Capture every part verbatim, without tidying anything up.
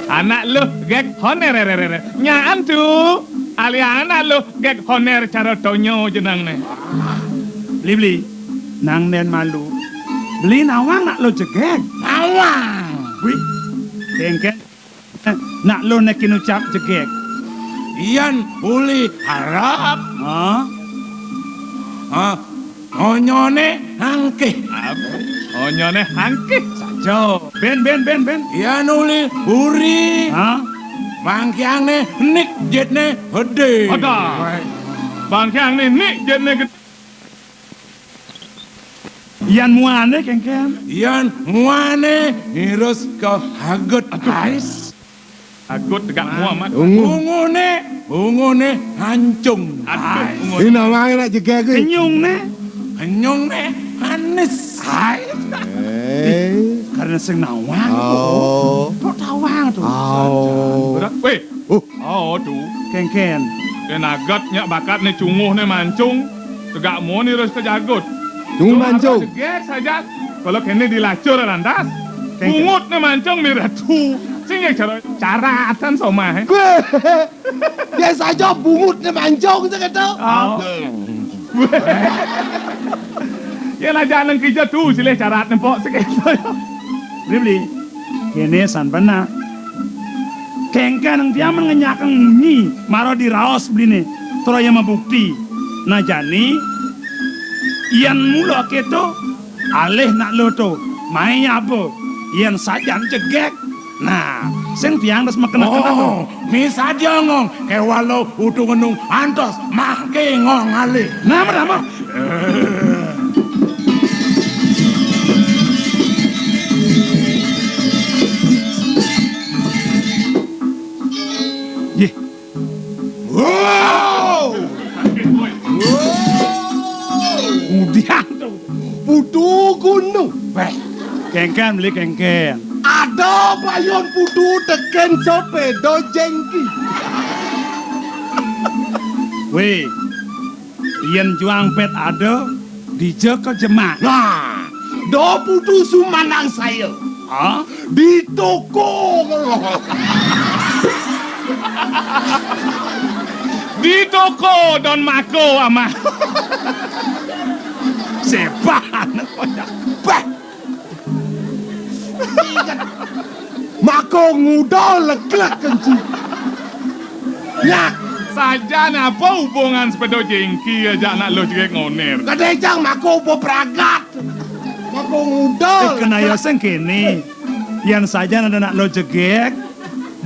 Anak luh gek honer, re, re, re. Nyaan tu. Ali anak luh gek honer cara tonyo jenengne. Beli-beli. Nang den malu. Beli nawang nak luh jegeg. Nawang. Wih. Kengken. Nak luh ne kinucap jegeg. Yan uli harap. Hah? Hah? Onyone hangkih. Apa? Onyone hangkih. Saja. Ben, ben, ben, ben. Yan uli buri. Hah? Bangkiangne nik jetne gede. Ada. Bangkiangne nik jetne gede. Yan muane kengken. Yan muane nirus ka hagut. Aduh. Ais. Agut tegak mua amat. Ungu. Ungune, ungune hancung. Aduh, ungune. Ini nawang nak jegeg kuwi. Kenyung ne. Kenyung ne manis. Hai. Eh. Karena sing nawang. Oh. Kok tawang tuh. Oh. Berat. Weh. Oh. Oh, tuh. Kengken. Yen agat nyak bakat ne cunguh ne mancung. Tegak mua nirus ka jagut. Cunguh mancung. Jegeg saja. Kalau kene dilacur lantas. Kengken. Bungut ne mancung miratu. Sing ya cara caratan somah, eh. Weh. Biasa aja bungut ne mancung segitu. Oh. Ya lah jangan kija tu silih carat nempok segitu. Beli-beli. Kene san benak. Kengken nang tiang men ngenyakang munyi mara diraos beline. Terus ya mabukti. Nah jani yan mula keto alih nak lo to. Mai apa? Yan sajan jegeg. Nah, sing tiang des mekena-kena to. Oh, misadia ngong, kewalo utu ngenung antos mangke ngong alih. Nama, nama? Yeh. Wow! Wow! Udian to. Putu gunung. Beh, kengken beli kengken. Ada payun putu teken sepeda jengki. Weh, yen juang pet ada, dija ka jemak. Nah, do putu sumandang saya. Hah? Di toko. Di toko Don Mako, amah. Sepan. Bah. Mako nguda leglek kenci. Ya. Sajan apa hubungan sepeda jengki aja anak lo jegek ngoner? Kadejang mako upo pragat. Mako nguda. Eh, kena ya sing kene. Yan sajan ada nak lo jegek,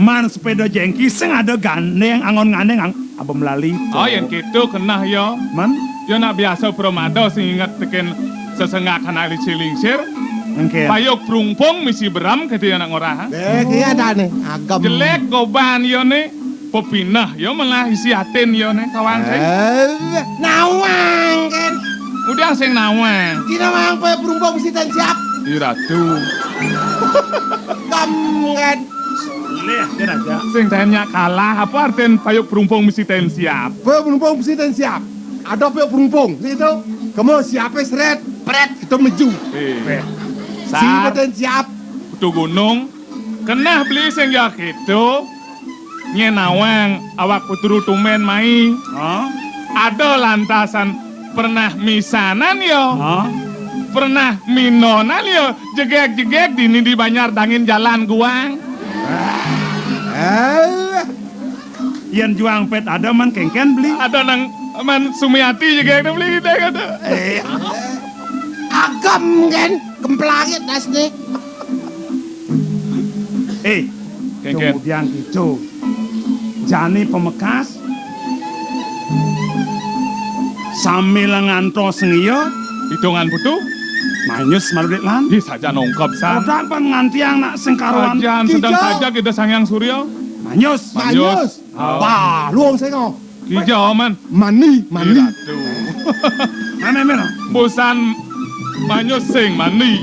man sepeda jengki sing ada gandeng, angon gandeng, ang-, apa melali. Oh, yan keto kena ya. Man? Ya nak biasa pramada sing inget teken sesenggak anak lingsir-lingsir. Engke. Payuk prungpung misi beram kete ya nak ngorah, ha? Dek, iya dah nih, agam. Jelek goban ya nih. Pepineh, ya malah isi atin ya nih, kawang sing. Eh, nawang kan. Udah sing nawang. Ki nawang payuk prungpung misi ten siap. Di ratu. Kam kan. Boleh, ya raja. Sing tanya kalah, apa artin payuk prungpung misi ten siap? Payuk prungpung misi ten siap. Ada payuk prungpung, situ. Kamu siapa seret, pret, kita meju. Eh. Si Sar. Ten siap. Kutu gunung. Kenah beli sing ya gitu. Nyen nawang awak putru tumen mai. Hah? Ada lantasan pernah misanan ya. Hah? Pernah minonan ya. Jegek-jegek dini di Banjar Dangin Jalan Guang. Eh. Yan juang pet ada man kengken beli. Ada nang man Sumiati jegek beli deh kata. Eh. Agam kan kemplangit nasne. Eh, kengken. Kemudian gitu. Jani pemekas sambil ngantos ngiya. Hitungan putu. Manyus maludik lan. Di saja nongkop san. Odang pan ngantiang nak sing karuan. Sajan sedang saja kita Sang Hyang Surya. Manyus. Manyus. Manyus. Oh. Bah, luang saya kau. Kija, man. Mani, mani. Ih, ratu. Mana, mana? Bosan manyus sing mani.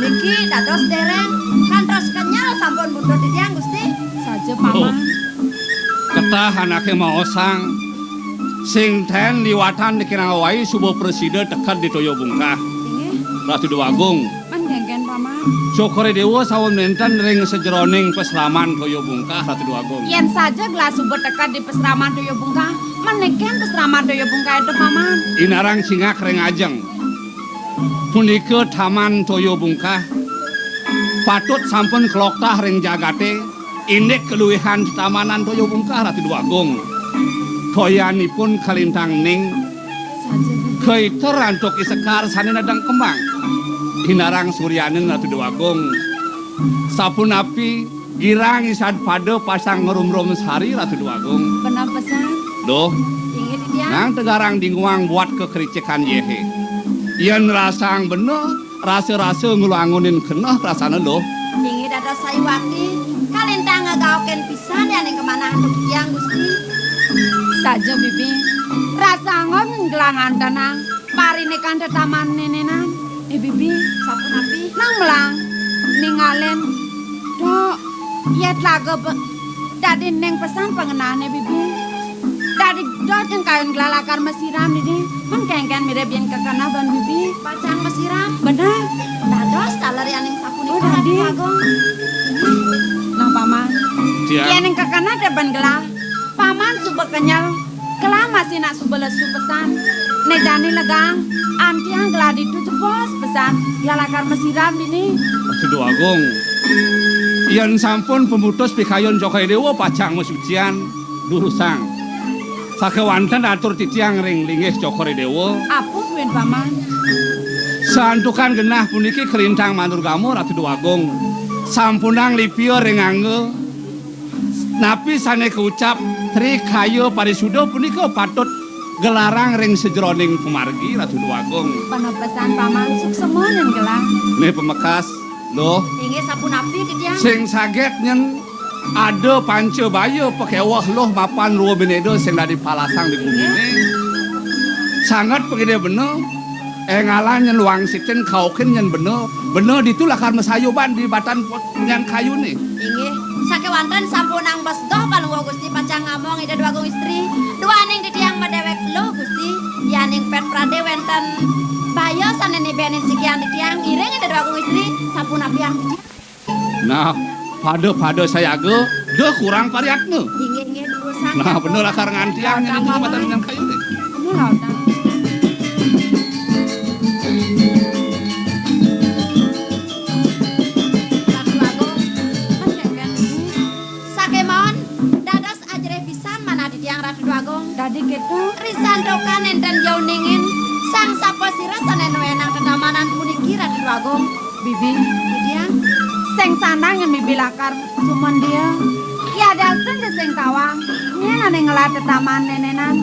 Niki dados dereng kantos kenyel sampun mundhut titiang, Gusti. Saja, Paman. Ketah anake maosang, sing ten liwatan kirang wai suba prasida teked di Toya Bungkah. Inggih. Ratu Dewa Agung. Men kengken, Paman. Cokor I Dewa sampun nenten ring sajeroning pasraman Toya Bungkah, Ratu Dewa Agung. Yen saja gelah suba teked di pasraman Toya Bungkah, men neken pasraman Toya Bungkah itu, Paman. Inarang cingak ring ajeng. Punika Taman Toya Bungkah. Patut sampun kaloktah ring jagate, indik kaluihan tetamanan Toya Bungkah, Ratu Dewa Agung. Toyanipun kalintang ning, kaiter antuk I Sekar sane nedeng kembang. Inarang suryaning, Ratu Dewa Agung. Sapunapi girang I Sadpada pasang ngrumrum sari, Ratu Dewa Agung. Beneh pesan. Duh. Inggih, titiang. Nang tegarang dinguang buat kekericikan yehe. Yen rasang beneh, rasa-rasa nglangunin keneh rasane, Luh. Inggih, dados sayuwakti, kalintang ngagaokin pisan yaning kamanah antuk titiang, Gusti. Saja, Bibi. Rasa angon gelangan tenang. Parinikan tetaman nenenan. Eh, Bibi, sapunapi? Nang melang ningalin. Dok, yet laga be-, dadi ning pesan pangenane, Bibi. Dadi dot yen kayun gelah lakar masiram dini. Men kengken mirib yen kekeneh ban, Bibi. Pacang masiram? Bener. Dados taler yaning sapunika, oh, dadi. Ratu Agung. Nah, Paman. Tiang. Yen ning kekeneh te ban gelah. Paman suba kenyel. Gelah masih nak suba lesu pesan. Ne jani legang, antiang gelah ditu jebos pesan. Gelah lakar masiram dini. Ratu Agung. Yen sampun pemutus pikayun Cokor I Dewa pacang masucian durusang. Sakewanten atur titiang ring linggih Cokor I Dewa. Apa buin, Paman? Santukan genah puniki kalintang manurgama, Ratu Dewa Agung. Sampunang lipia ring angga. Napi sane kaucap Tri Kaya Parisuda punika patut gelarang ring sajeroning pamargi, Ratu Dewa Agung. Panepesan Paman suksema nyen gelah. Nih pamekas, Luh. Inggih, sapunapi titiang? Sing saget nyen ada panca baya pakeweh Luh mapan rwa bineda sing dadi palasang di gumine. Sanget pagede bena. Engalan nyen luang sitin kaukin nyen bena, bena ditu lakar masayuban di batan pot-, punyan kayune. Inggih, sakewanten sampunang besedoh Palungguh Gusti pacang ngamong Ida Dwagung Istri. Duaning titiang madewek Luh Gusti, yaning pet prade wenten baya sane nibenin sikian titiang ngiring Ida Dwagung Istri, sapunapian titiang. Nah, pada-pada sayaga, da kurang pariatna. Inggih, inggih, durusang. Nah, bener lakar ngantiang nyen ing jembatan dengan kayu nih. Bener lah, Utang. Ratu Agung, kan kengken ini. Sakemawon, dados ajrih pisan manah titiang Ratu Agung. Dadi keto. Risantokan enten jauningin sang sapa sira sane nuenang tetamanan puniki, Ratu Agung. Bibi, Bidian, sing sanang nyen Bibi lakar sumandia. Ya, dasen je sing tawang. Nyen ane ngelah tetaman nenenan.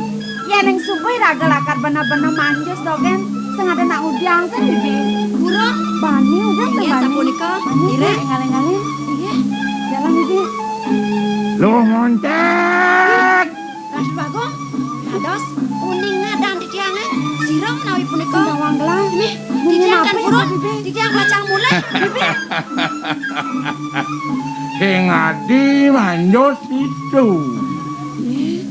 Yen ing subuh raga lakar bener-bener manjus dogen, sing ada nak udiang sen, Bibi. Burung. Bani udah. Inggih, bani. Sapunika. Bani, ireng. Ngalih-ngalih. Inggih. Jalan, Bibi. Luh Montek. Ratu Bagong, dados uning ngadan titiange, sira menawi punika. Bawang gelang. Nggih, titiang tan purun, titiang pacang mulih. Sing adi manjus itu. Nggih.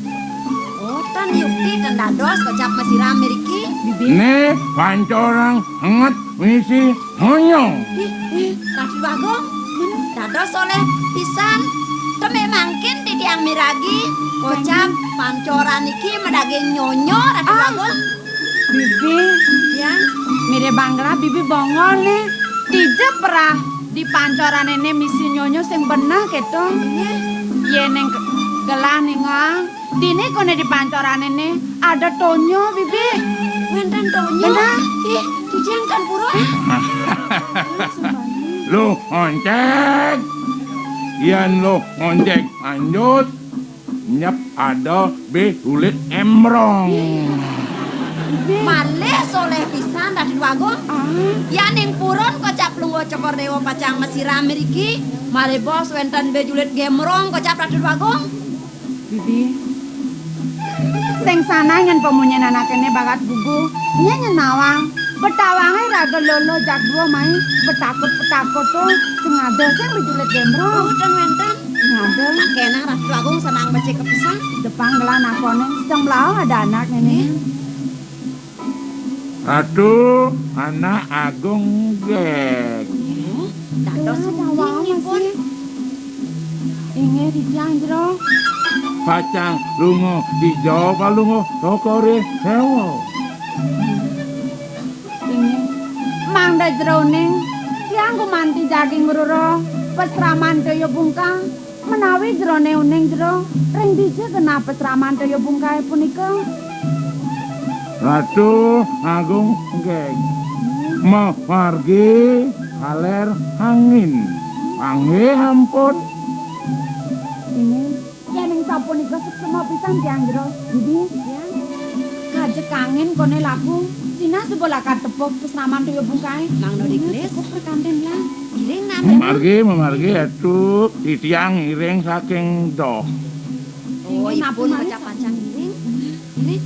Oh, tan yukti tan dados kocap masiram mriki. Bibi. Ne pancorang enget misi honyo. Ih, ih, Ratu Bagong, dados oleh pisan. Tembe mangkin titiang miragi kocap pancoran iki madaging nyonyo, Ratu Bagong. Bibi, ya, mire bangla Bibi bongol ne. Dija perah di pancoran ene misi nyonyo sing beneh keto. Iya. Yen ning ke-, gelah ningal. Dini kone di pancoran ene ada tonyo, Bibi. Wenten tonyo? Bener. Ih, titiang tan purun. Luh Oncek. Yen Luh Oncek lanjut, nyep ada be ulit emrong. Malih soleh pisan, Ratu Bagong. Ah. Yaning purun kocap Lungguh Cokor Dewa pacang masiram mriki, malih bos wenten be julit gemrong kocap Ratu Bagong. Bibi, sing sanang nyen pamunyin anake ne bakat gugu, nyen nyen nawang. Betawangé raga lolo jak dua mai, betakut-betakut to, sing ada sing miculit gembrong. Oh, ten wénten. Sing ada. Sakénang Ratu Agung senang becik kepesan. Depang gelah nakoné, sedeng melaong ada anak ini. Ratu, anak agung gég. Oh, dados pundi nipun? Inggih, titiang jero. Pacang lunga dija palunga Tokore Sewa. Inggih. Mangda jeroning tiang gumanti jaging ngrura pasraman toya bungkang. Menawi jerone uning jero, ring dija genah pasraman toya bungkahe punika? Ratu Agung Gég. Mamargi kaler angin. Panggih ampun. Inggih, yening sapunika suksma pisan tiang jero. Didi, tiang. Kajek angin kone laku, sinah suba lakar tepuk pasraman toya bungkahe. Mangda dikelis. Tepuk perkanten lah. Iring nami. Mamargi, mamargi, atu titiang iring saking doh. Oh, inggih, ipun malih pacang ngiring. Ngiring.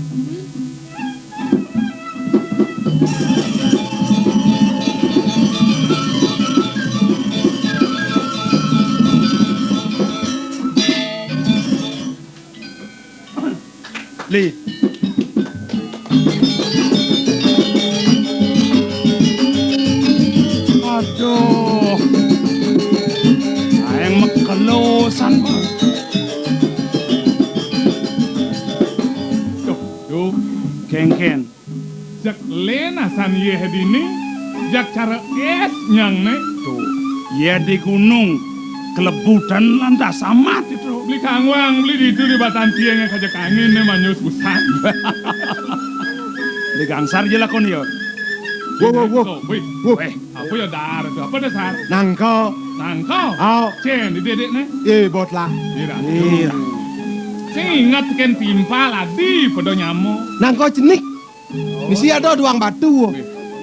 Li. Aduh. Aeng makelosan, Bang. Duh, duh. Kéngkén. Jeg lén asan yéh dini, jeg cara és nyangne. Tuh, yéh di gunung, kelebutan lantas amat itu. Beli kangwang, beli ditu di batan tiang kajek angin né manyus busan. Di gangsar aja lakon ya. Wo, wo, wo. Wih, wih. Apa ya dar itu? Apa dasar? Nangka. Nangka? Aw. Cén, di dedek né? Eh, bot lah. Iya. Iya. Sing inget kén timpal adi pada nyamo. Nangka cenik. Misi ada duang batu.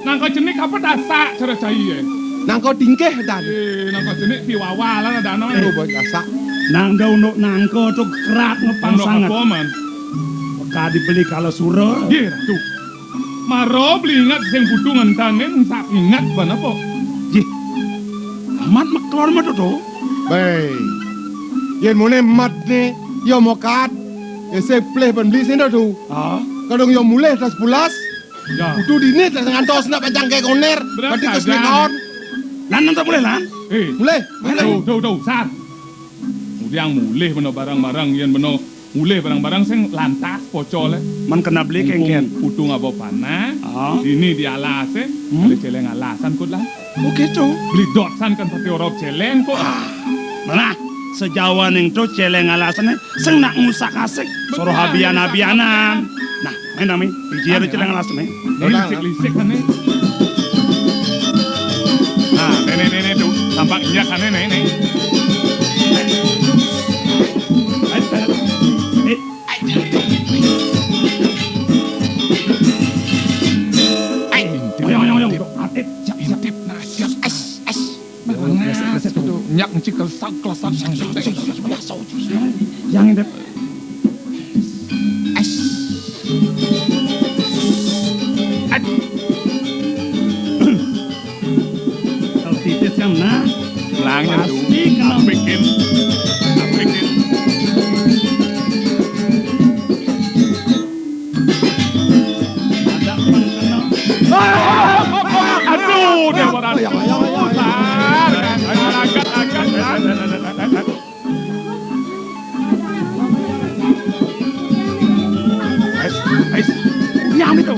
Nangka cenik apa dasak cara cai ya? Nangka tingkeh dan. Eh, nangka cenik piwawa lah ada no. Aduh, bot dasak. Nang daun nangka tuh kerat ngepang sangat. Apa man? Maka dibeli kalau sura. Iya, tuh. Maro beli ingat sing butuh ngentanin sak ingat ban apa? Jih. Amat mekelor mah tuh. Baik. Yen mune mat ne, ya mokat. Ya sing pleh ban beli sing tuh. Ah. Kadung ya mulih tas pulas. Ya. Kudu dini tas ngantos nak pacang ke koner. Berapa berarti kesini jam? Kaon. Lan nang tak mulih, Lan? Eh. Mulih. Tuh, tuh, tuh, sar. Kemudian mulih beno barang-barang yen beno mulih barang-barang sing lantas pocol. Man kena beli mumpung kéngkén. Utung aba panah, ah. Dini di alasé, hmm? Ada celeng alasan kok lah. Oh gitu. Beli dotsan kan pati orop celeng kok. Ah, malah sejawa ning to celeng alasané sing nak ngusak asik. Soro benar, habian-habianan. Nah, main nami, biji ada celeng alas nih. Lisik-lisik kan nih. Nah, nenek-nenek tuh, tampak injak kan nenek nih. Ayo, ayo, ayo, ayo. Atip, siap, siap. Intip, nah, siap. Nyak encik kelesak, kelesak. Yang intip. Kalau titis kan, nah, langnya tuh. Pasti kena. Bikin. Bikin. Ada pun kena. Aduh, dia orang. Ayo, ayo, ayo, ayo. Agak, agak, agak. Ais, ais. Nyam itu.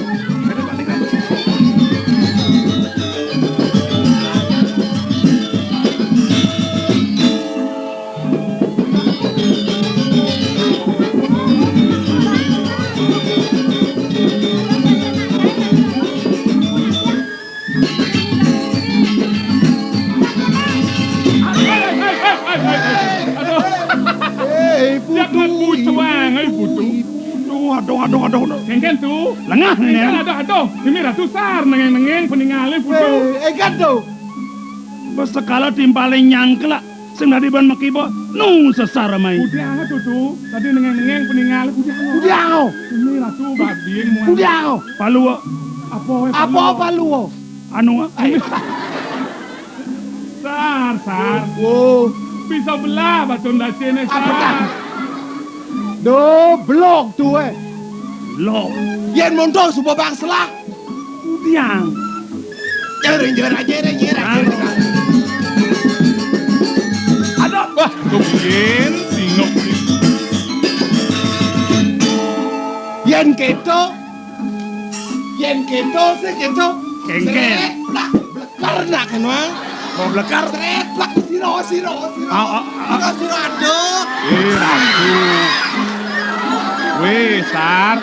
Hei, hei, hei, hei, hei, hei. Aduh. Hei, Putu, jangan Putu, Ibu, hei, Putu. Ibu. Aduh, aduh, aduh, aduh, aduh. Kéngkén tuh. Lengah, kéngkén, Nén. Aduh, aduh. Ini Ratu Sar, nengeng-nengeng, peninggalin Putu. Hei, éngkén tuh. Bes sekala timpalé nyangkela, sing dadi ban makiba, nu sesar mai. Udah, tuh, tuh. Tadi nengeng-nengeng, peninggalin, udah. Udah. Ini Ratu, bading, muan. Udah. Palua. Apa wae? Apa-apa lu? Anu, ayo. Sar, Sar. Oh. Bisa belah batu ndacene, Sar. Apa dah? Duh, blok tuh, eh. Blok. Yen monto suba bangselah. Tiang. Jere, jere, jere, jere, jere. Aduh. Wah, kemudian singok. Yen keto, yen keto, sing keto. Kengken. Sret, plak, bleker nak kan, Wang. Oh, bleker. Sret, plak, siro, siro, siro. Oh, oh, oh. Siro, siro, aduh. Eh, aduh. Weh, Sar.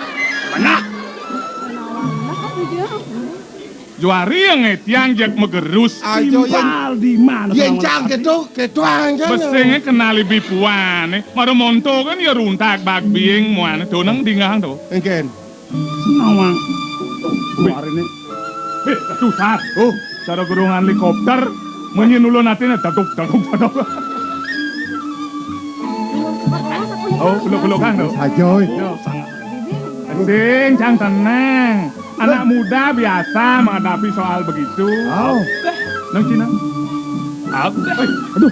Benak. Juari yang ngetiang jak megerus. Ayo, timpal di mana? Yen cang keto, keto aja. Besenge kenali bipuane. Mara monto kan ya runtak bak biing muane to nang dingang to. Engken. Nawang. Wih. Suarane. Eh, aduh, Sar. Oh, cara gurungan helikopter. Munyi nulun atine daduk, daduk, daduk. Oh, peluk-pelukan to. Saja, oi. Yo, sangat. Sing, cang tenang. Anak muda biasa menghadapi soal begitu. Oh. Nang Cina. Apa? Eh, aduh.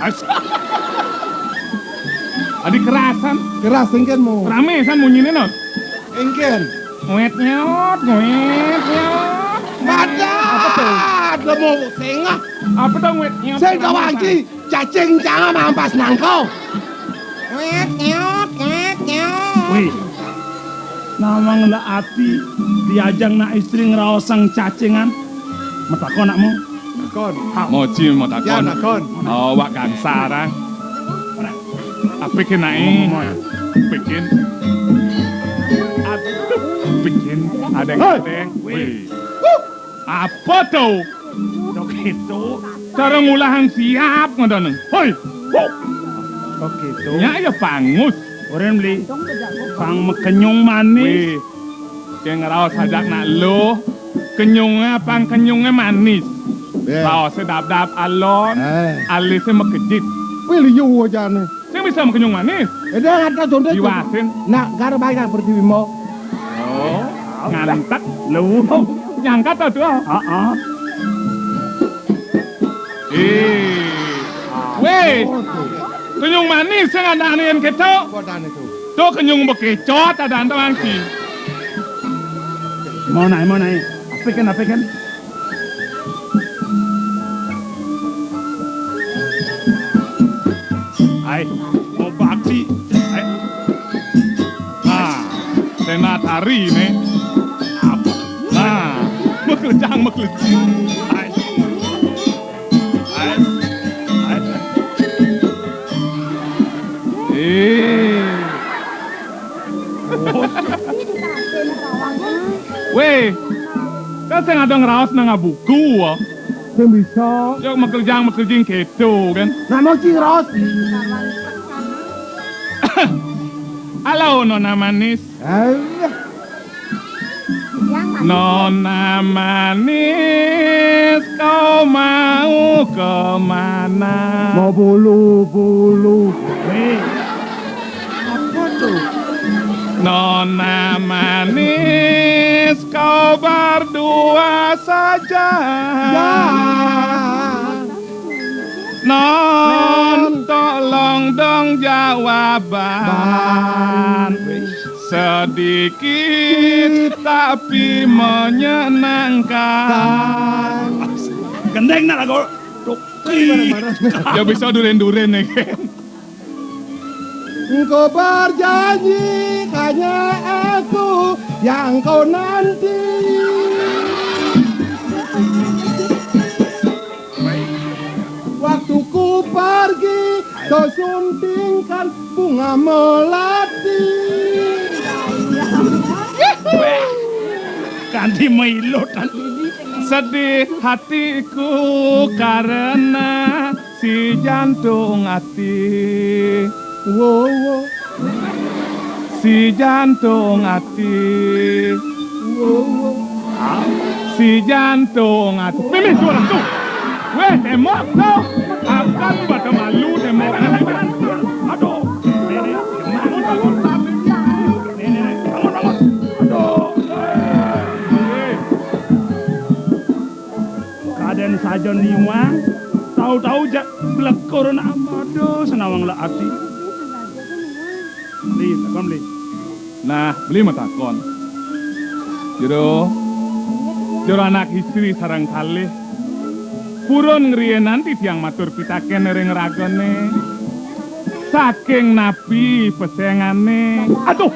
Adi kerasan. Keras engken mo. Rame san munyine, no. Engken. Ngwet nyot, ngwet nyot. Padat. Apa tuh? Lemu sengah. Apa tuh ngwet nyot? Sing kawangi. Cacing jangan ampas nangko. Ngwet nyot, ngwet nyot. Wih. Nawang la ati diajang nak istri ngraosang cacingan. Metakon nakmu. Takon. Moji metakon. Ya, takon. Awak kang sarang. Apikin nae. Ngomong, ngomong. Apikin. Aduh, apikin. Adeng-adeng. Hei. Wih. Apa to? Tok itu. Cara ngulahang siap ngono. Hoi. Tok itu. Nya ya pangus. Ora mli. Pang mekenyung manis. Wih. Sing ngraos ajak nak lo. Kenyunge pang kenyunge manis. Ya. Raose dap-dap alon. Eh. Alise mekejit. Wih, liyu wajane. Sing bisa mekenyung manis. Eh, dia ada contoh. Diwasin. Nak, gara baik nak pertiwi mo. Oh, ngantek. Lu. Nyangkat to, tuh. Heeh. Eh. Weh. Kenyung manis sing ada anian keto. Kotane tuh. Tuh kenyung bekecot ada antar angki. Mau naik, mau naik. Apikan, apikan. Ai, mau baksi. Ai. Nah, senat hari ne. Apa? Nah, mekelejang, mekelejang. Ai. Ai. Ai. Eh. Weh, kan sing ada ngraos nang abuku, ah. Sing bisa. Yo mekerjang mekerjing keto kan. Nak mau sing raos. Halo, Nona Manis. Alah. Nona Manis, kau mau kemana? Mau bulu-bulu. Weh. Apa tuh? Nona Manis, kau berdua saja. Ya. Non, tolong dong jawaban. Sedikit tapi menyenangkan. Gendeng nak lagu. Ya bisa duren-duren ya kan. Engkau berjanji hanya aku yang kau nanti. Waktu ku pergi, kau suntingkan bunga melati. Kanti mailut. Sedih hatiku karena si jantung ati. Wo, wo. Si jantung ati. Wo, wo. Si jantung ati. Mimi, suara tuh. Weh, tembok tuh. Akan pada malu tembok. Aduh. Nenek, bangun, bangun. Nenek, bangun, bangun. Aduh. Eh. Tau-tau jak blekur nak, aduh, senawang lek ati. Beli, takon beli. Nah, beli matakon. Jero, jero anak istri sareng kalih. Purun ngriyenan titiang matur pitaken ring ragane. Saking napi pesengane? Aduh.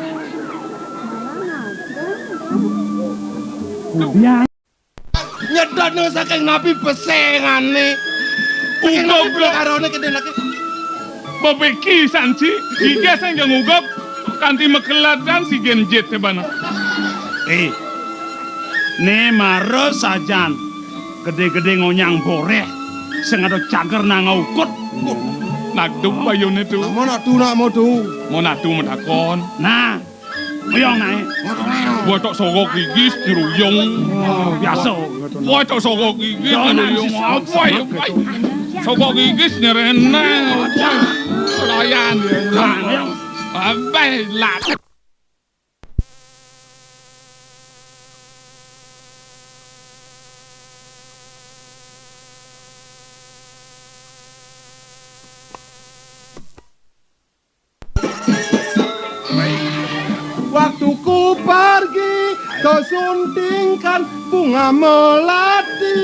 Kudiang. Nyedotno saking napi pesengane? Saking napi blekarane kene lagi? Bebeki sanci, iki sing nguguk kanthi mekelat dan si genjit tebana. Eh, ne mara sajan gede-gede ngonyang boreh sing ada cager nang ukut. Nagdum bayune tu. Nak mono tu, nak mono tu. Monatu medakon. Nah, Oyong nae. Watok sogok gigis nyeruyung. Oh, biasa. Watok sogok gigis nyeruyung. Apa ya? Sogok gigis nyerenang. Layan ya. Nah, oyong. Abeh lah. Waktuku pergi ke suntingkan bunga melati.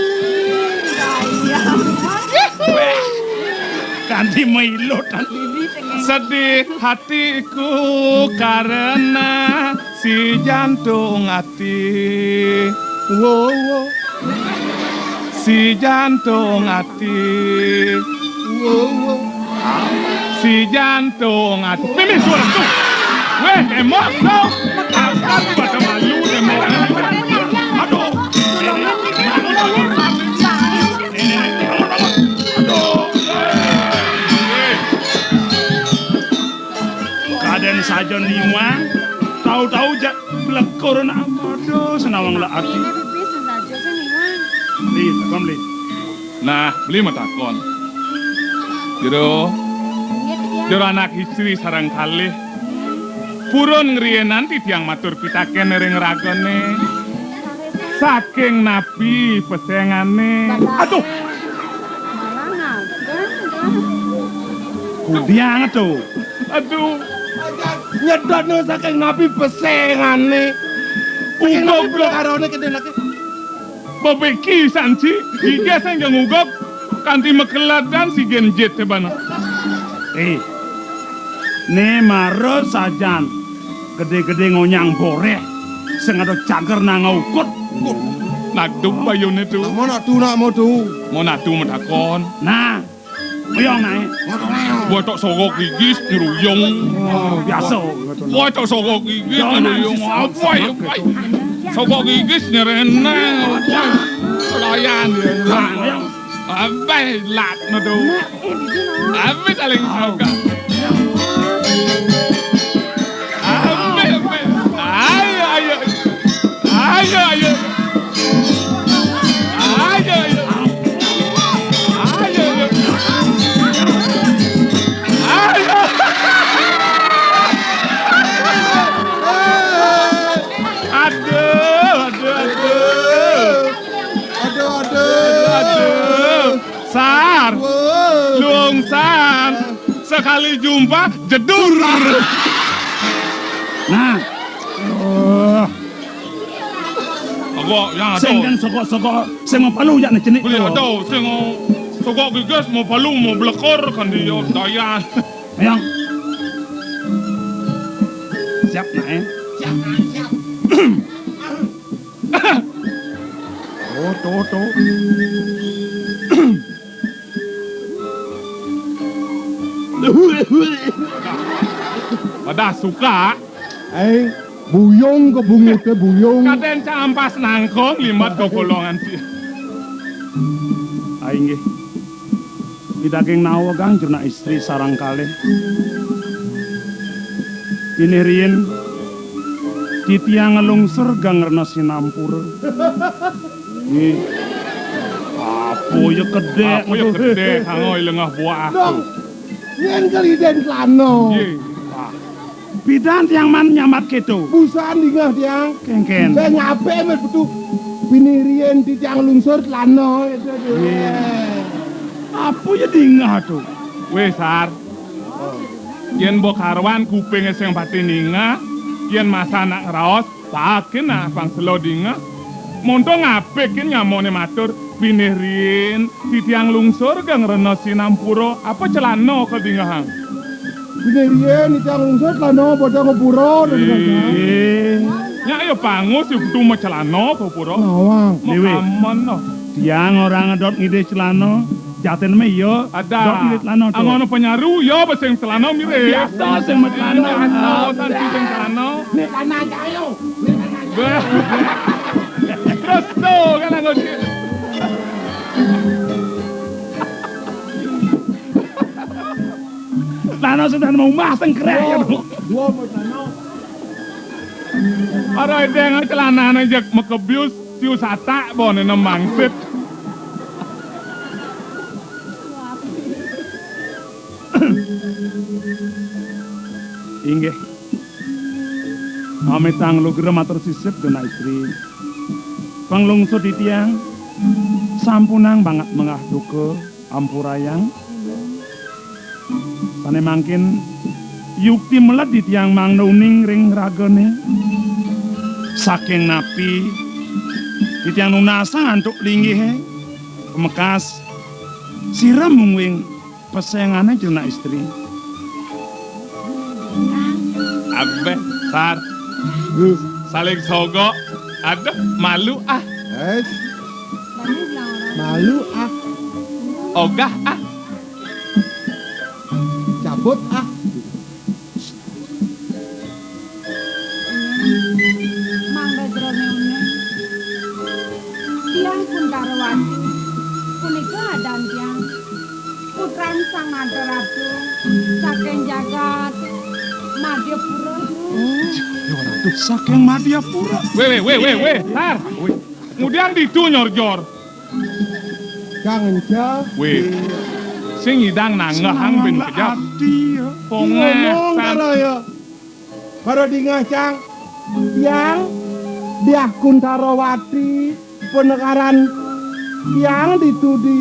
Kanthi mailut. Sedih hatiku karena si jantung ati. Wo, wo. Si jantung ati. Wo, wo. Si jantung ati. Mimi suara tu. Weh, tembok tu. Akan pada malu tembok. Aduh. Aduh. Kaden saja niwang. Tahu-tahu jak blekur nak. Aduh, senawang lek ati. Ini pipis sengaja sih niwang. Beli, takon beli. Nah, beli matakon. Jero, jero anak istri sareng kalih. Purun ngriyenan titiang matur pitaken ring ragane. Saking napi pesengane? Aduh. Kudiang to. Aduh. Nyedotno saking napi pesengane? Saking napi blekarane kene lagi? Bebeki sanci, iki sing nguguk kanthi mekelat dan si genjit tebana. Eh, ne mara sajan gede-gede ngonyang boreh sing ada cager nang ukut. Nagdum bayune tu. Nak mono tu, nak mono tu. Monatu medakon. Nah, Oyong nae. Watok sogok gigis nyeruyung. Oh, biasa. Watok sogok gigis nyeruyung. Apa ya? Sogok gigis nyerenang. Layan ya. Nah, oyong. Abeh lat metu. Abeh saling sogok. Ambil, ambil. Ayo, ayo. Ayo, ayo. Ayo, ayo. Ayo, ayo. Ayo. Aduh, aduh, aduh. Aduh, aduh. Aduh. Sar. Wow. Lungsar. Sekali jumpa, jedur. Nah. Oh. Aku yang sing kan sokok-sokok, sing mau palu jak necenik. Boleh ada, sing mau sokok gigis, mau palu, mau belekor, kan dia dayan. Yang. Siap, nak, eh? Siap, nak, siap. Oh, tuh, tuh. Pada suka. Eh, buyung ke bunguté buyung. Kadén campas nangkong limat kegolongan si. Ah, inggih. Ida king nawa gang jero nak istri sareng kalih. Ini riyin titiang nglungsur gang rena sinampura. Nggih. Apa ya kedék? Apa ya kedék? Kanggo lengah buah aku. Dong, yen keliden celana. Nggih. Bidan tiang man nyambat kéto. Busan dingah tiang. Kéngkén. Sing apik wis betu. Bini riyen titiang lungsur celana. Nggih. Apa ya dingeh to? Wéh, Sar. Yén mbok karuan kupingé sing pati ningeh, yén masa nak ngraos, pakin nak pang selo dingeh. Monto ngapikin nyamoné matur, "Binih riin titiang lungsur geng rena sinampura, apa celana kadingehang?" Binih riin titiang lungsur celana pada ngepura, kadingehang. Ih, nyak ya pangus ya kudu macelana ka pura. Nawang. Déwé. Makamen, no. Tiang ora ngedot ngidih celana. Jatin mé iya. Ada. Dok irit lana to. Angono penyaru, ya, apa sing celana mirip. Biasa sing macelana. Biasa, santi sing celana. Nek lanang kayo. Nek lanang kayo. Terus to, kan anggo si- Lana sudah mau mah sing krek ya, Bu. Dua macelana. Ora ideng celanané jek mekebius, siu satak boné nemangsit. Inggih. Amitang lugra matur sisip, Dona Istri. Panglungsur titiang sampunang banget mengah duka, ampurayang. Sané mangkin yukti meled titiang mangda uning ring ragané. Saking napi titiang nunasang antuk linggihé, pamekas sira mungguing pesengané Dona Istri. Abéh, Sar. Saling sogok. Aduh, malu ah. Wes. Malu ah. Ogah ah. Cabut ah. Mangda jroning uning. Tiang Kuntarawati. Punika adan tiang. Putran Sang Nata Ratu saking jagat Madhepura. Oh, Déwa Ratu saking Madhepura. Wéh, wéh, wéh, wéh, wéh. Tar. Ngudiang ditu nyorjor. Kang Enca. Wéh. Sing nyidang nanggehang ben kejap. Ati, ya. Pongah, ngomong San. Karo ya. Karo dingeh, Cang. Tiang Diah Kuntarawati, penekaran tiang ditu di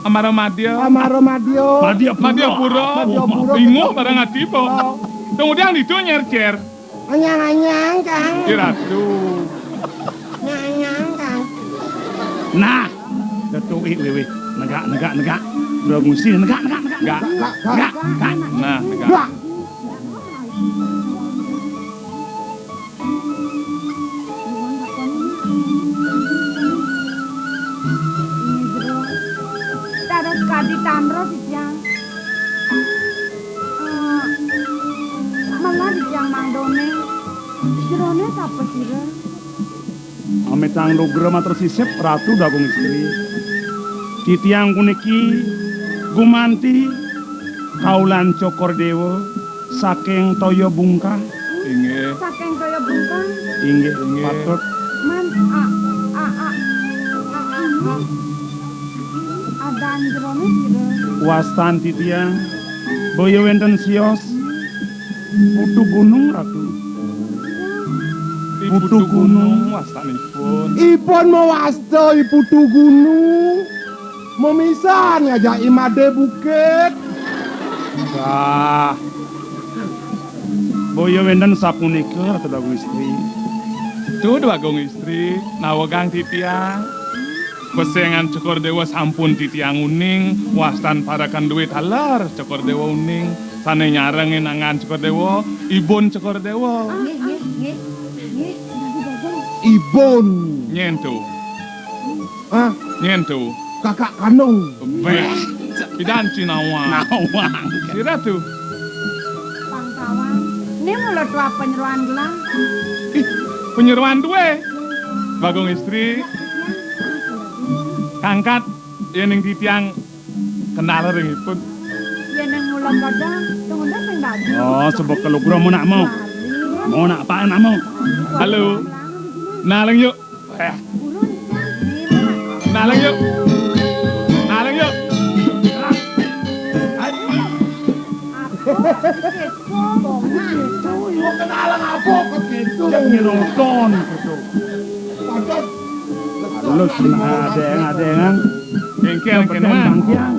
Amaramadya. Amaramadya. Madya Pura. Madya Pura. Madya Pura. Bingung barang ati, Po. Oh. Kemudian ditu nyer-cer. Anyang-anyang, Cang. Ki Ratu. Anyang-anyang, Cang. Nah, tetuki wéwé. Negak, negak, negak. Udah ngusi, negak, negak, negak. Negak. Negak, negak. Nah, negak. Negak. Dados kadi tanra titiang. Eh, malah titiang mangdone. Jerone sapa sira? Amitang lugra matur sisip, Ratu Dagung Istri. Titiang puniki gumanti kaulan Cokor Dewa saking Toya Bungkah. Inggih. Saking Toya Bungkah? Inggih, inggih. Patut. Man, a, a, a, a, a, a. Adan jerone sira? Wastan titiang, boya wenten sios. Putu Gunung, Ratu. I Putu Putu Gunung. Gunung wastanipun. Ipun mawasta I Putu Gunung. Memisan ngajak I Made Bukit. Wah. Boya wenten sapunika, Ratu Dagung Istri. Tuh, Dagung Istri, nawegang titiang. Pesengan Cokor Dewa sampun titiang uning, wastan parekan duit taler Cokor Dewa uning, sane nyarengin anggan Cokor Dewa, ibun Cokor Dewa. Nggih, nggih, nggih. Nggih, Dagung. Ibun. Nyen to? Hah? Nyen to? Kakak kandung. Beh, pidan ci nawang. Nawang. Sira to? Pangkawang. Ini mula tua penyeruan gelah. Ih, penyeruan duwe. Bagong Istri. Kangkat, yening titiang kenal ring ipun. Yening mula gadah, tunggu sing dadi. Oh, sebab kelugra mau nak mau. Mau nak apa nak mau? Halo. Naling yuk. Eh. Naling yuk. Naling yuk. Apa? Mau kenalan apa kok gitu? Yang nyeroton gitu. Padahal halus, nah, adeng-adengan. Jengkel, kena. Bangkiang.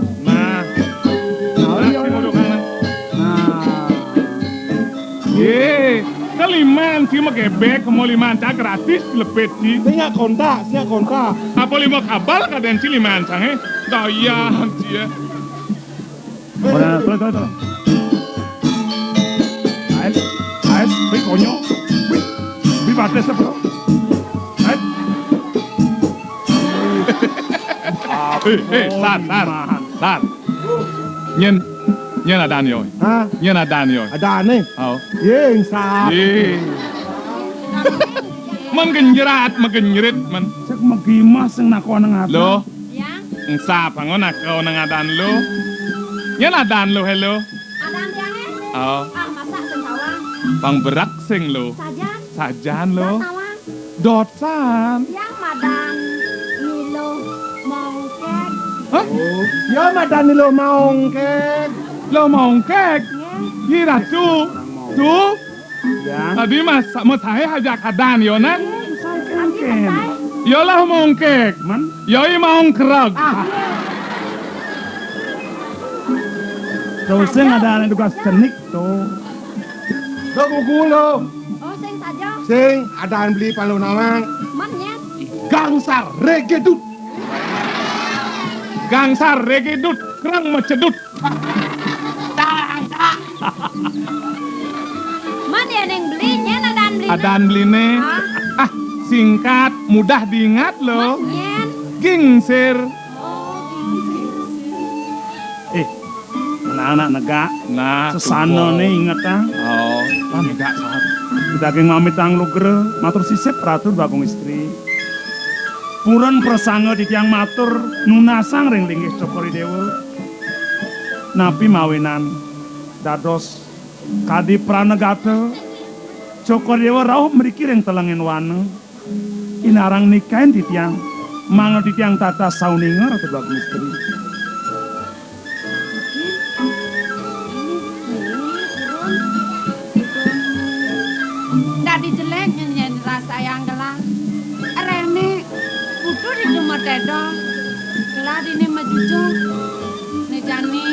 Liman ci magebek, mau liman ca gratis lepit ci. Sing nyak kontak, sing nyak kontak. Apa lima kabal kadén ci liman cangé? Daya ci ya. Ora, terus, terus, terus. Ais, ais, bi konyo. Bi, bi batis apa? Ais. Eh, eh, tar, tar, tar. Nyén, nyén adan yo. Hah? Nyén adan yo. Adané? Oh. Yé, sap. Yé. Men genjrat, megenjrit, men. Cék megimah sing nakon nang adan. Lo. Ya. Ensap, anggo nakon nang adan lo. Nyén adan lo, hé lo. Adan tiangé? Oh. Ah, masa sing sawang. Pang berak sing lo. Sajan. Sajan lo. Dot sawang. Dot san. Yang madan Milo Mongkek. Hah? Oh, ya madan Milo Mongkek. Lo Mongkek? Nggih. Yi Ratu. Tu? Ya. Tadi mas, mas saya ajak adan, yo, nah? Nggih. Saé kénkén. Yo lah Mongkek. Man? Yo i Mongkreg. Ah. Terus sing ada anak tugas cenik, tuh. Lo kuku lo. Oh, sing saja. Sing, adan beli palu nawang. Man, nyén? Gangsar regedut. Gangsar regedut, kerang mecedut. Man ya neng beli, nyén adan beli. Adan beliné. Ah. Ah, singkat, mudah diingat lo. Man, nyén? Gingsir. Oh, gingsir. Eh, anak-anak negak. Nah, sesana né inget, ah. Oh, negak saat. Daging mamitang lugra, matur sisip Ratu Bagong Istri. Purun prasanga titiang matur nunasang ring linggih Cokor I Déwa. Napi mawinan dados kadi pranegata Cokor I Déwa rauh mriki ring telenging wana. Inarang nikahin titiang, mangda titiang tatas sauninga Ratu Bagong Istri. Dadi jelék nyén rasayang gelah. Réné putu di rumah tédong. Gelah dini majujuk. Né jani,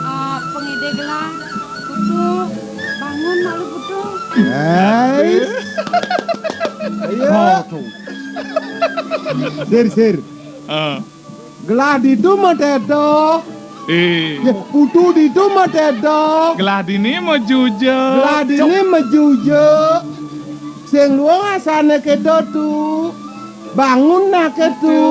eh, pengidé gelah. Putu, bangun malu Putu. Guys. Ayo. Sir, sir. Ah. Gelah ditu matédo. Eh. Ya, Putu ditu matédo. Gelah dini majujuk. Gelah dini majujuk. Sing luung asané kéto tu. Bangun nak tu.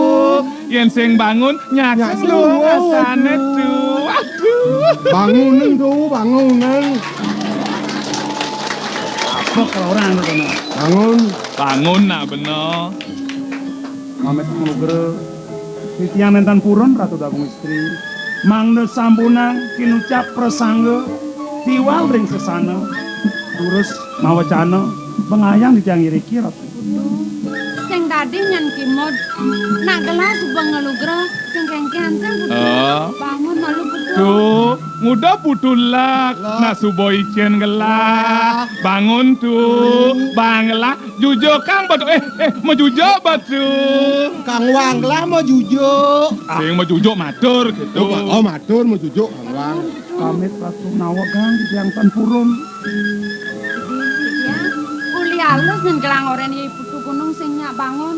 Yén sing bangun, nyak sing luung asané tu. Aduh. Bangun tu, bangun. Apa kalau orang tu kena? Bangun. Bangun nak bener. Pamit malugra. Titiang nénten purun, Ratu Dagung Istri. Mangda sampunang kinucap prasangga tiwal ring sesana. Durus mawecana, bengayang titiang iriki, Ratu. Sing dadi nyén kimud, nak gelah suba ngalugra, sing kéngkén, sing Putu. Ah. Bangun malu Putu. Tu, nguda Putu lek, nak suba icén gelah. Bangun tu, bang gelah. Jujukang batu, eh, eh, majujuk batu. Kang Wang lah majujuk. Sing majujuk matur gitu. Oh, ma-, oh, matur majujuk Kang Wang. Pamit Ratu nawegang titiang tan purun. Uli alus nyén gelah orén ya Putu Gunung sing nyak bangun.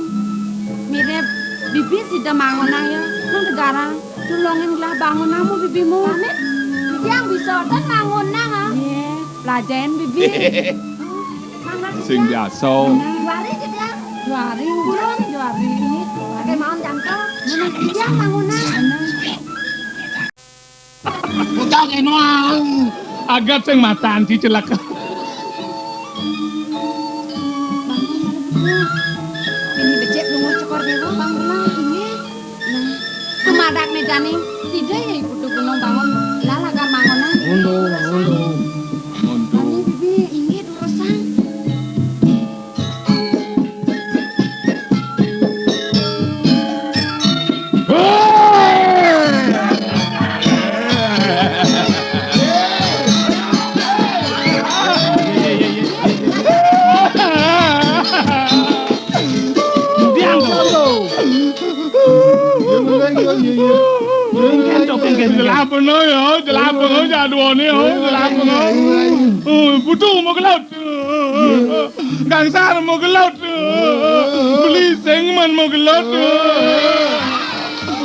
Mirip bibi sida mangunang ya, nang negara. Tulungin gelah bangunang mu bibimu. Pamit, titiang bisa tan mangunang, ah. Iya, pelajain bibi. Sing biasa. Juari gitu ya. Juari, ulun, juari. Pakai maun cangkel. Iya, bangunan. Bocah kena. Agat sing matan ci celaka. Ini becik lunga Cokor Déwa, bangunlah, inggih. Nah, tumadak méjané, sida ya Ibu Gunung bangun. Lah, lakar mangunan. Ngono, ngono. Ngono. Ini bibi, inggih, durusang. Jelapno ya, jelapno jaduane ya, jelapno. Oh, Putu mau ke laut. Gangsar magelut. Beli sing man magelut.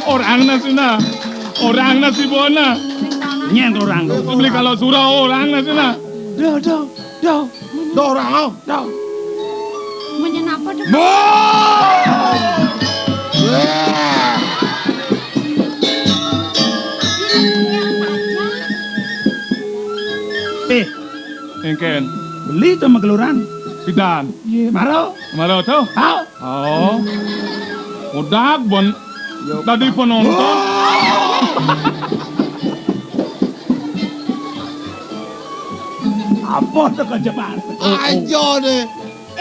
Orang nasina. Orang nasibona. Nyén orang. Beli kalau surau orang nasina. Duh, duh, duh. Duh, orang, oh. Duh. Menyen apa, Dok? Boh! Wah! Eh, éngkén. Beli to mageluran. Sidan. Iya, maro. Maro to? Tau. Oh. Udah, bon. Tadi penonton. Apa to kerjaan? Aja deh.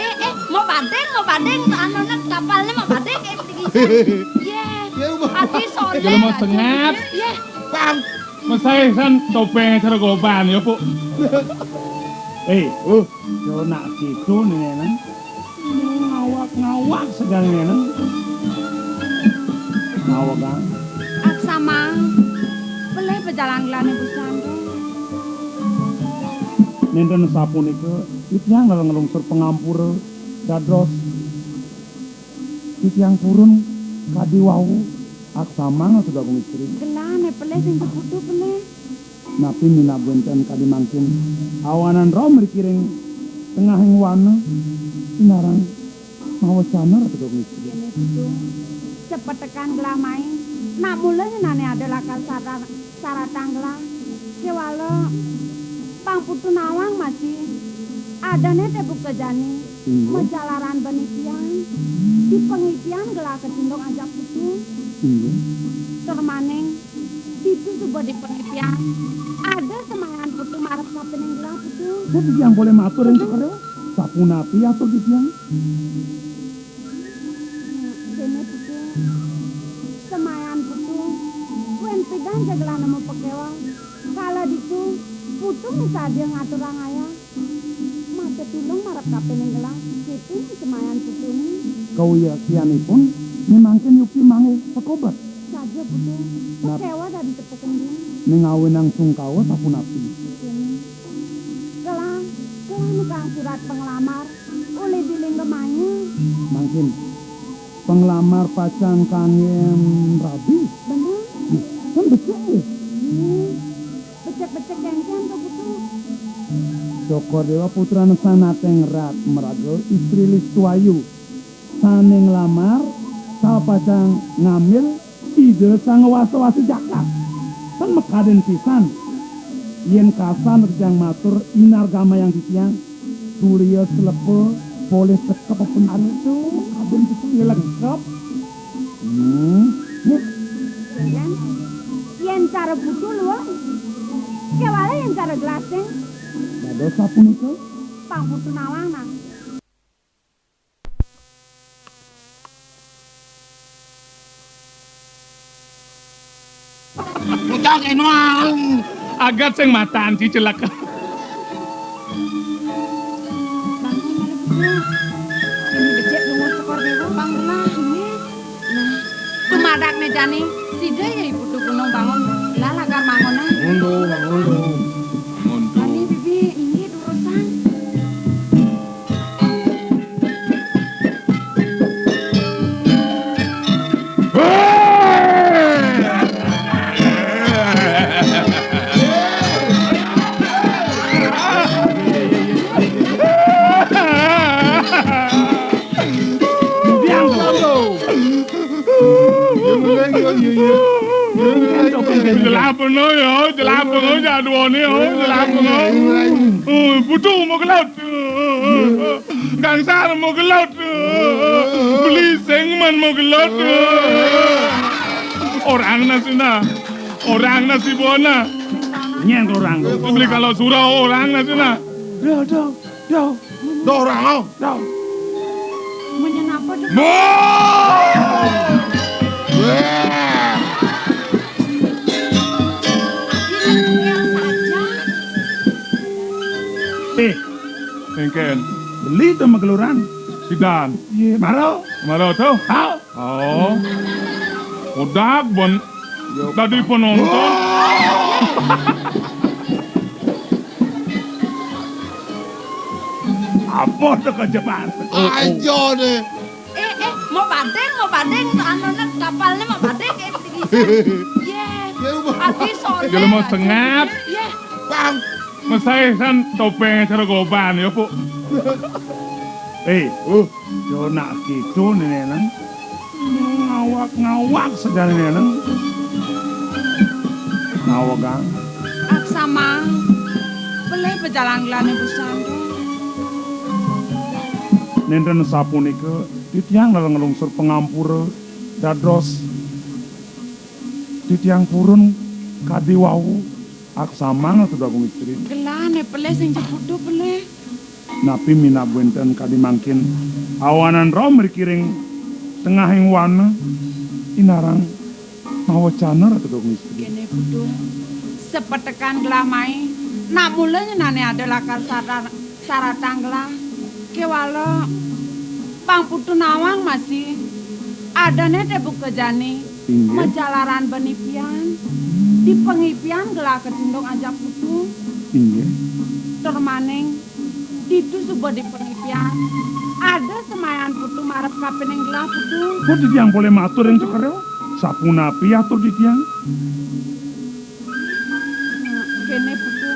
Eh, eh, mau badeng, mau badeng, anuné kapalné mau badeng, eh, tinggi. Yé, ya, Uma. Adi soléh. Jelema aja, sengat. Yé. Bang. Mesai san topéng cara goban ya, Bu. Eh, uh, yo nak situ nih, nang. Ngawak-ngawak segala nih, nang. Ngawak, ah. Aksamang. Pelih pejalan-gelané busan, Dok. Nénten sapunika, titiang ngelungsur pangampura dados titiang purun kadi wau aksamang Ratu Agung Istri. Gelah né pelih sing kaputu pelih. Napi minab wénten kadi mangkin awanan rauh mriki ring tengahing wana sinareng mawacana Ratu Agung Istri. Yéné Putu, cepetekan gelah mai. Nak mula nyenané ada lakar sarat, sarat tanggelah. Kéwala Pang Putu nawang masih. Adané té buka jani. Inggih. Majalaran bani tiang. Di pengitian gelah kecundung ajak Putu. Inggih. Tur maning, ditu suba di pengitian. Ada semayan Putu marep kapining gelah Putu. Putu tiang boleh matur ring Putu. Sapunapi atur di tiang? Nah, kéné Putu. Semayan Putu. Kuen pidan ja gelah nemu pekéwal. Kala ditu, Putu misadia ngaturang ayah. Maca tulung marep kapining gelah, kéto semayan Putuné. Kawiaktianipun, né mangkin yukti manggih pakobet. Saja Putu, nap- pekéwal dadi tepuk endi. Ning awinang sungkawa sapunapi? Kéné. Gelah, gelah nukang surat panglamar, uli di Lingga Maya. Mangkin, panglamar pacang kanggén rabi? Bener. Ih, kan becik nggih. Ih, becik-becik kéngkén to, Putu. Cokor Déwa putrané Sang Nateng Rat maraga Istri Listuayu. Sané nglamar, saha pacang ngambil Ida Sang Wasa-wasi jagat. Tan makadén pisan. Yén kasan titiang matur inargamayang titiang, sulia slepa polih tekep penarutu, makadén pisan ya lengkep. Hmm. Yén, yén cara Putu luwung, kéwala yén cara gelah sing. Dados sapunika. Pang Putu nawang, nah. Bocah kéno. Agat sing matan cicelek. Bangun, Mara Putu. Ini becik lunga Cokor Déwa, Bang Gelah, ini. Nah, dumadak né jani, sida ya Ibu Putu Gunung bangun. Lah, lakar mangun, ah. Mundur, Bang, mundur. Mundur. Ani, Bibi, ini durusan. Jelah peno ya, jelah peno jaduane ya, jelah peno. Eh, Putu mau gelut. Gangsar mau gelut. Beli sing man mau gelut. Orang nasina. Orang nasibona. Nyén orang. Beli kalau surau orang nasina. Duh, duh, duh. Duh, orang, oh. Duh. Menyen apa, Dok? Mo! Wah! Akhirnya saja. Eh, éngkén. Beli to mageluran. Sidan. Iya, maro. Maro to? Hah? Oh. Udah, bon. Yo, dadi penonton. Wah! Apa to kejepan? Aja deh. Eh, eh, mau banding, mau banding, anu, nek kapalnya mau banding, eh, bisa. Iya. Ya, mau. Ati soalnya. Jelema sengap. Iya. Bang. Mesai san topeng cara goban, ya, Bu. Eh, uh, yo nak gitu, Neneng. Ngawak-ngawak saja, Neneng. Ngawagang. Aksama, pelih pejalan gelane busan. Nenten sapunika, titiang dalang nglungsur pangampura, dados titiang purun kadi wau, aksamang Ratu Agung Istri. Gelane pelih sing jeputu pelih. Napi minab wenten kadi mangkin awanan rauh mriki ring tengahing wana, inarang mawecana Ratu Agung Istri. Kene Putu, sepetekan gelah mai, nak mula nyenane ada lakar sara-, saratang gelah. Kewala, Pang Putu nawang masih. Adane te buka jani. Inggih. Majalaran benipian. Di pengipian gelah kecundung ajak Putu. Inggih. Tur maning, ditu suba di pengipian. Ada semayan Putu marep kapining gelah Putu. Kok titiang polih matur ring Cokor Dewa? Sapunapi atur titiang? Nah, kene Putu.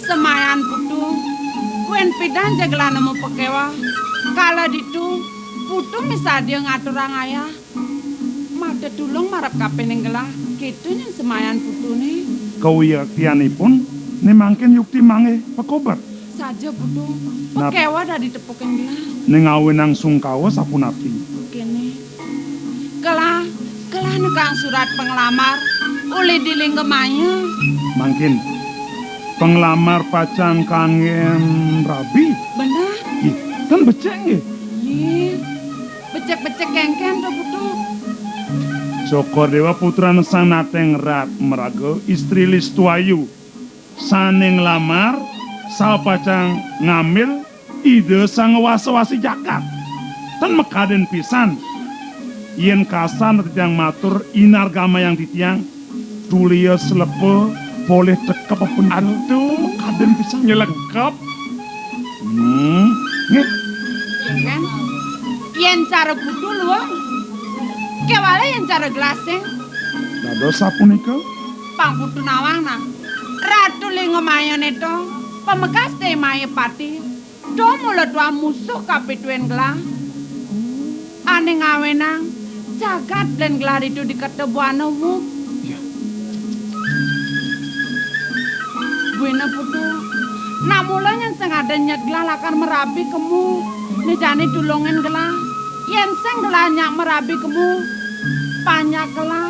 Semayan Putu. Kuen pidan ja gelah nemu pakeweh. Kala ditu, Putu misadia ngaturang ayah. Mada tulung marep kapining gelah. Keto nyen semayan Putune. Kawiyaktianipun, ne mangkin yukti manggih pakobet. Saja Putu. Nap- Pakeweh dadi tepuking gelah. Ning awinang sungkawa sapunapi? Kene. Gelah, gelah nekang surat panglamar uli di Lingga Maya. Mangkin panglamar pacang kanggen rabi? Bener. Ih, kan becik nggih. Ih, becik-becik kengken to, Putu. Cokor Dewa putran Sang Nateng Rat Meraga, istri Listuayu. Sane nglamar, saha pacang ngambil Ida Sang Wasa-wasi jagat. Ten makaden pisan. Yen kasan titiang matur inargamayang titiang, tulia slepa polih tekep apa ento. Aduh, ten makaden pisan. Nyelekep. Hmm, nggih. Kan? Yen cara Putu luung, kewala yen cara gelah sing. Dados sapunika? Pang Putu nawang nah. Ratu Lingga Mayane to, pamekas te Mayapati, to mula tuah musuh kapituin gelah. Ane ngawenang jagat blen gelah ditu diketa buana wuh. Iya. Buina Putu, nak mula nyen sing ada nyet gelah lakar merabi kemu, ne jani tulungin gelah. Yen sing gelah nyak merabi kemu, panyak gelah.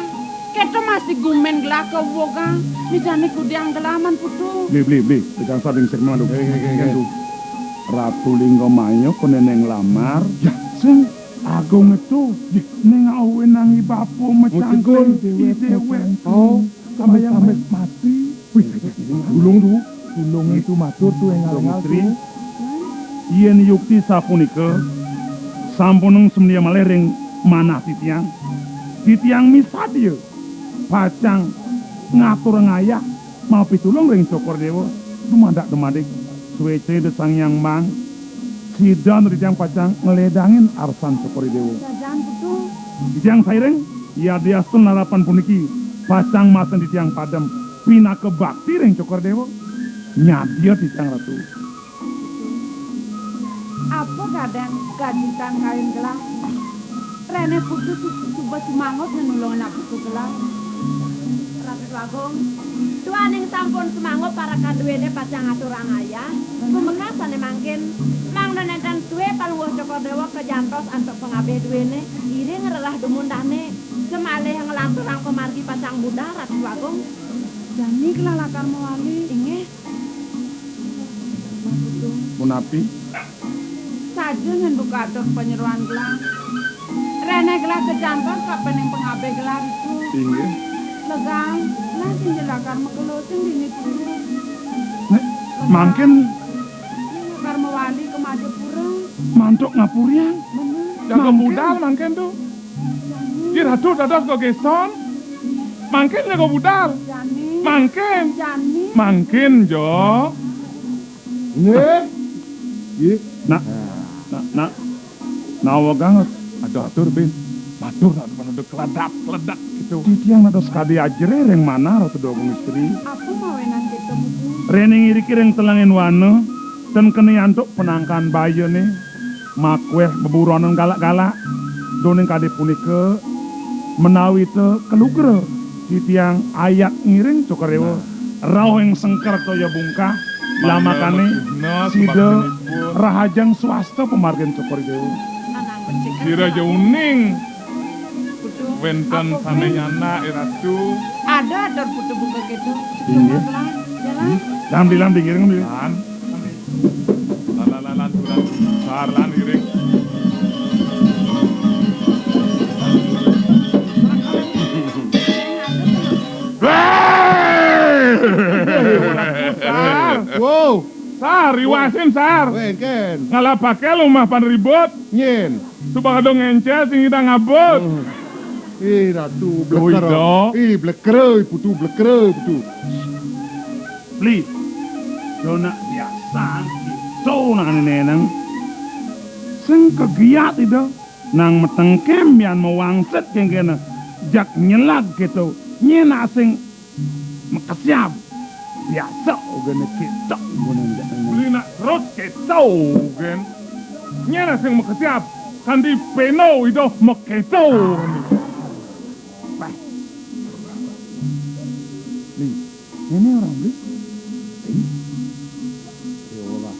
Keto masih gumin gelah kawugang, ne jani kudiang gelah man Putu. Beli, beli, beli. Tegang sading sing malu. Nggih, nggih, nggih, nggih. Nggih, Tu. Ratu Lingga Maya ko Neneng lamar. Ya. Sing agung itu. Ya. Ning awinang i bapa macangkring i dewek. Oh, sampai-sampai mati. Wih, tulung Tu. Tulung itu matur Tu, engal-engal Tu. Yen yukti sapunika, sampuneng sumia malih ring manah titiang. Titiang misadia pacang ngatur ngayah mapitulung ring Cokor Dewa. Dumadak-dumadik, suwecane Ida Sang Hyang Mang, sida titiang pacang ngledangin arsan Cokor Dewa. Jajan Putu. Titiang sairing, yadiastun lalapan puniki pacang masen titiang padem pinaka bakti ring Cokor Dewa. Nyadia titiang Ratu. Apa gadan gajitan kawin gelah? Rene Putu su-, suba sumanggup nulungin Putu gelah. Ratu Agung, duaning sampun sumanggup parekan duene pacang ngaturang ayah. Pamekas sane mangkin, mangda nenten sue Palungguh Cokor Dewa kajantos antuk pangabih duene, iring relah dumun dane, semalih nglanturang pamargi pacang budal, Ratu Agung. Jani gelah lakar mawali. Inggih. Punapi? Saja nyen buka atur panyeroan gelah. Rene gelah kajantos kapining pangabih gelah ditu. Inggih. Legang, gelah sing lakar makelo sing dini Putu. Nek, legang. Mangkin lakar mawali ka Majapura. Mantuk ngapuriang. Bener. Jaga budal mangkin Tu. Jani. Ki Ratu dados gegeson. Mangkin jaga budal. Jani. Mangkin. Jani. Mangkin, Jo. Nggih. Nggih. Nak, nak, nak, nawegang. Aduh, atur, Bin. Matur, nak, mana ada keledak, keledak gitu. Titiang nak dos kadi ajere ring manah, Ratu Dogung Istri. Apa mawinan kita, Putu? Rening iriki ring telenging wana, ten keni antuk penangkan bayane, makweh beburonan galak-galak. Duning kadi punika, menawi ta kalugra, titiang ayat ngiring Cokor Dewa. Nah. Rauh ing sengker toya bungkah, lamakane, nah, sida sebagianipun. Rahajeng swasta pamargin Cokor Dewa. Anang becik. Sira aja uning. Putu, wenten apa, sane Bun? Nyanak, Ratu. Ada atur Putu buka gitu. Inggih. Cuma pelan, jalan. Hmm? Lam di, lam di, ngiring, ngiring. Lan. Lan, lan, lan, lan, lan, lan, iring. Sar. Wow. Sar, iwasin, Sar. Wengken. Ngalapake lumah pan ribut. Nyen. Suba kadung ngencel sing idang abut. Hmm. Ih, Ratu, oh, bleker. Ih, bleker, Putu, bleker, Putu. Beli. Yo nak biasa, gitu nak neneng. Sing kegiat ida. Nang metengkem yan mawangsit kengkena. Jak nyelag gitu. Nyenak sing makesiab. Biasa ogene keto, ogene ndak. Beli nak terus keto, gen. Nyana sing makesiab. Kandi peno ido maketo. Bah. Beli. Ini orang beli. Beli. Ya Allah.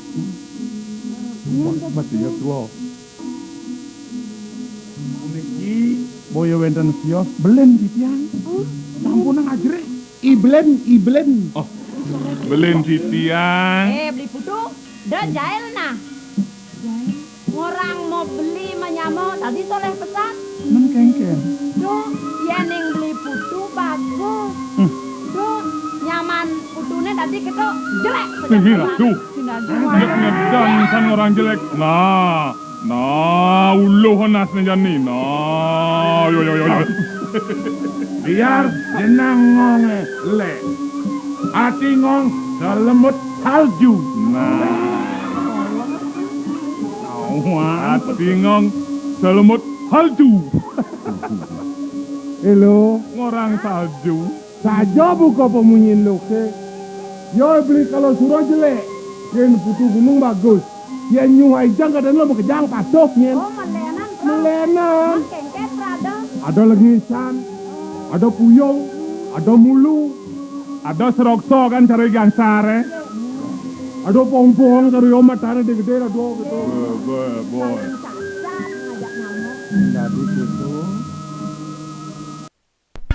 Ini mati ya tua. Puniki boya wenten sios, belen titiang. Oh. Sampun ngajrih. Iblen, iblen. Oh, belen titiang. Eh, Beli Putu, da jail nah. Jail. Ngorang mau beli manyama, tadi soleh pesan. Men kengken. Duh, yening Beli Putu bagus. Hmm. Duh, nyaman Putune tadi kita jelek. Ih, Ratu. Sing aja. Jelek ngedan san orang jelek. Nah. Nah, uluh nasne jani. Nah, yo, yo, yo, yo. Biar jenang ngonge lek. Ati ngong selemut salju. Nah. Ati ngong selemut salju. Elo. Ngorang salju. Saja buka pemunyin loke. Yo beli kalau surah jelek. Yen Putu Gunung bagus. Yen nyuhai jang kadang lo makejang patuh nyen. Oh, melenan, Pro. Melenan. Mang kengket, Pro, ada. Ada lengisan. Ada puyung. Ada mulu. Ada serokso kan cara gangsare. Ada pongpong cara yo matane gede-gede ada gitu. Be, be, boy. Cacat ngajak nyamuk. Jadi gitu.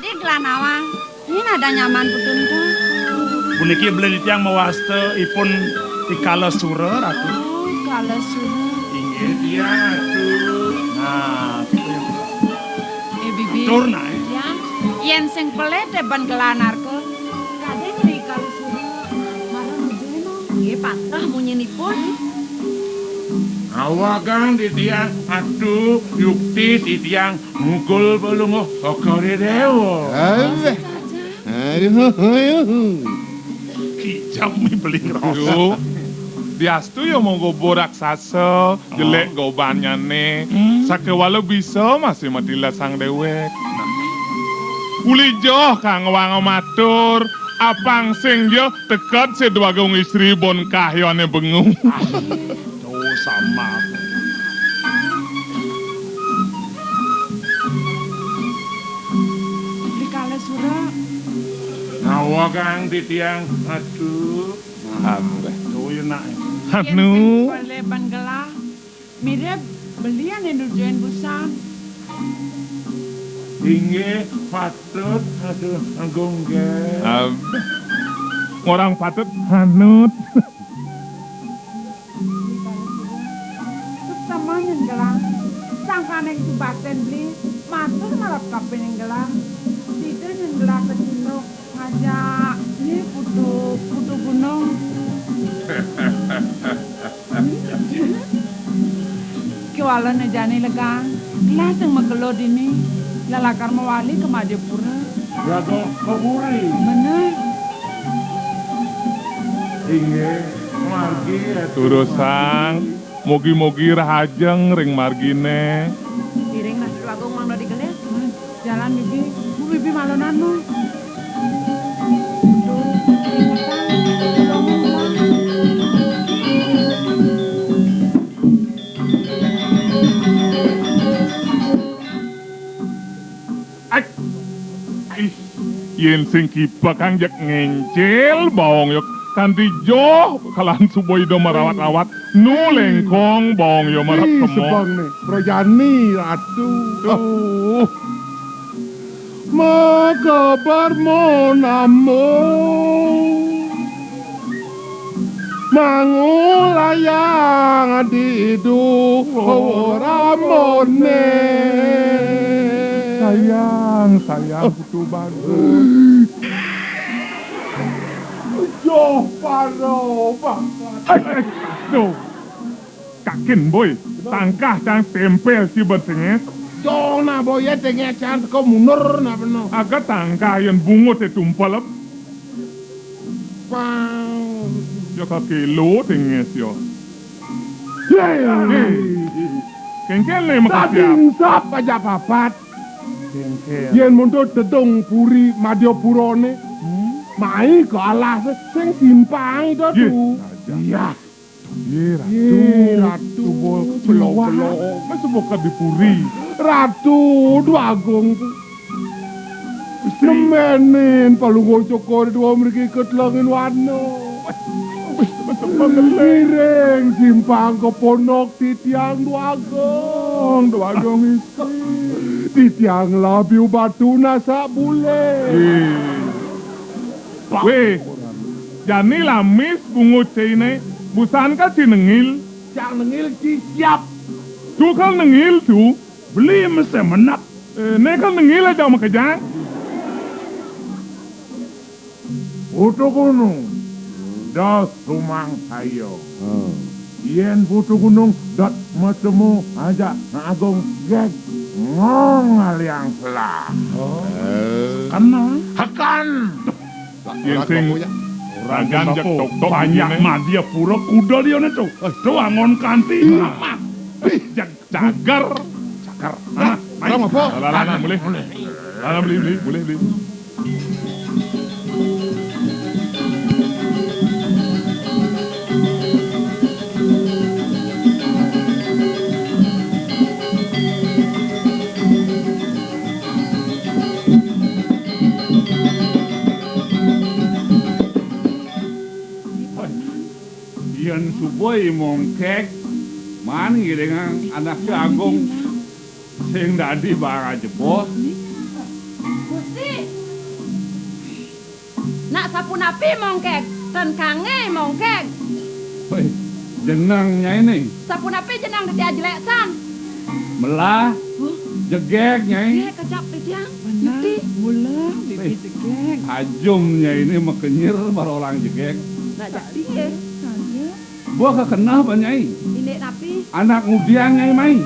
Di gelah nawang, ini ada nyaman Putun tu. Puniki beli titiang mawasta ipun Ikala Sura, Ratu. Oh, Ikala Sura. Inggih, iya, Ratu. Nah, eh, Bibi. Tur, nah, eh. Ya, yen sing pelit, eh, ban gelah narka. Kadang ri Ikala Sura, marang Budena. Nggih, patah munyinipun. Awagang titiang, aduh, yukti titiang. Mukul palungguh Cokor Dewa. Alah. Aduh, aduh. Kijam ni beli ngerasa. Diastu ya monggo bo raksasa, jelek gobannyane. Hmm. Sakewala bisa masih mati lasang dewek. Nah. Uli joh kang wang matur, apang sing joh teked si Dwagung Istri bon kahyane bengu. Tuh sama. Rikala sura. Ngawa kang titiang. Aduh. Ambeh. Tuh ya nak. Anu. Yen sing pale ban gelah, mirip belian yang nujuin busan. Inggih, patut. Aduh, agung, nggih. Ambeh. Orang patut hanut. Sukseman nyen gelah. Sangkaning subaten beli, matur marep kapining gelah. Sida nyen gelah kecunduk ngajak ni putu, putu gunung. Kiwala ne jani legang, gelah sing makelo dini, lalakar mawali ke Madipura. Raga Keburi. Bener. Inggih. Turusang, mugi-mugi rahajeng ring margine. Iring Ratu Agung mangda digelis. Jalan, Bibi. Bu, Bibi malonan, Bu. Duh, ingetang. Ih, yen sing kipekang jeg ngencil baong ya kanti joh kalan suba ida marawat-rawat nu lengkong baong ya marep. Ih, kemo. Sebang ne, Prajani Ratu. Tuh. Maka bermonamo mangulayang didu ramone. Sayang, sayang, Putu Bagus. Joh, paro, Pak. Aduh. Kakin, boy. Tangkah cang tempel ci ben tenges. Dong, nah, boy, ya tenges cang teko mundur, nah, beno. Aga tangkah yen bungut e tumpel, ep. Pang. Ya kakelo tenges, ya. Hei. Hei. Kengken le makasiap. Daging sap aja papat. Kengken. Yen mundur tedung puri Madya Purane. Hmm? Mai ke alas sing simpang itu. Ye, tuh. Aja. Iya. Ye, Ratu. Ye, Ratu. Tubul belok-belok. Mas buka di puri. Ratu Dwagung. Gusti. Nemenin Palungguh Cokor dua mriki ketelengin warna. Wis, wis, wis, wis. Ngiring simpang ke pondok titiang Dwagung. Dwagung isi. Titiang labiu batu nasak bule. Ih. Weh, jani lamis bungut cine, busan ka ci nengil. Cang nengil ci siap. Tu kal nengil tu. Beli mese menep. Eh, ne kal nengil aja makejang. Putu Gunung, dos tumang saya. Hmm. Yen Putu Gunung dot matemu aja Agung jeg ngong aliang selah. Oh. Eh. Kena. Hakan. Yen sing ragan jeg tok-tok banyak dine. Madya Pura kuda dia ne tu. Eh. Tu angon kanti. Ih. Amat. Ih. Jeg cagar. Cagar. Nah, nah, mai. Orang apa? Lah, lah, lah, mulih. Mulih. Lah, lah, mulih, mulih, mulih, mulih. Yen suba I Mongkeg maan ngiringang anake agung sing dadi barang ajebos. Gusti. Nak sapunapi Mongkeg? Ten kangge Mongkeg. Woi, jeneng nyai ne. Sapunapi jeneng dadi ajelek san? Melah. Huh? Jegeg nyai. Jegeg kecap titiang. Bener. Mula bibi jegeg. Ajum nyai ne makenyir barolang jegeg. Nak jati ye. Kagak. Buah kekenah banyai. Indik napi? Anak ngudian nyai mai.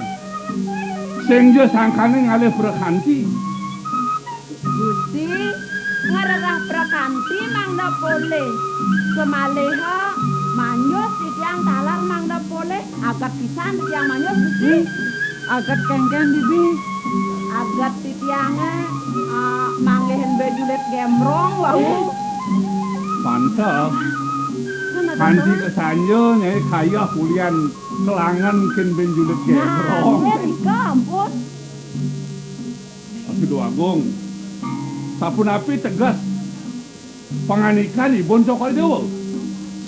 Sing ja sangkane ngalih prakanti. Gusti, ngrereh prakanti mangda polih. Samaliha manjus titiang taler mangda polih. Aget pisan titiang manjus, Gusti. Aget kengken, Bibi? Aget titiange, ah, manggihin bejulit gembrong wau. Pantes. Kanti kesanja nyai kayeh ulian kelangen kin bejulit gembrong. Nah, iya nika, ampun. Aduh Agung. Sapunapi teges pangandikan Ibun Cokor Dewa.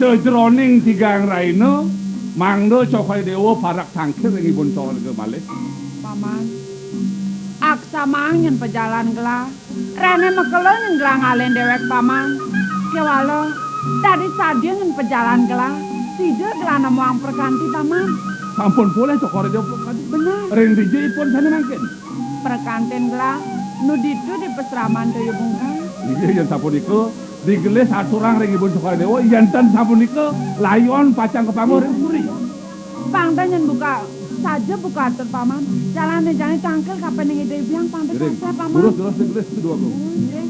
Sajeroning tigang rahina, mangda Cokor Dewa parak tangkil ring Ibun Cokor Dewa malih. Paman, aksamaang nyen pajalan gelah. Rene makelo nyen gelah ngalih dewek, Paman. Kéwala, dadi sadia nyen pajalan gelah. Sida gelah nemuang prakanti, Paman. Sampun polih Cokor Dewa prakanti. Bener. Ring dija ipun sane mangkin? Prakantin gelah nu ditu di pasraman Toya Bungkal. Inggih, yen sapunika, digelis aturang ring Ibun Cokor Dewa, yen ten sapunika, layon pacang kapanggih ring puri. Pangda nyen buka saja buka atur, Paman. Jalane jani tangkil kapining Ida Hyang Paman. Ngiring. Tansah, Paman. Durus, durus, digelis, kedua, Bu. Nggih.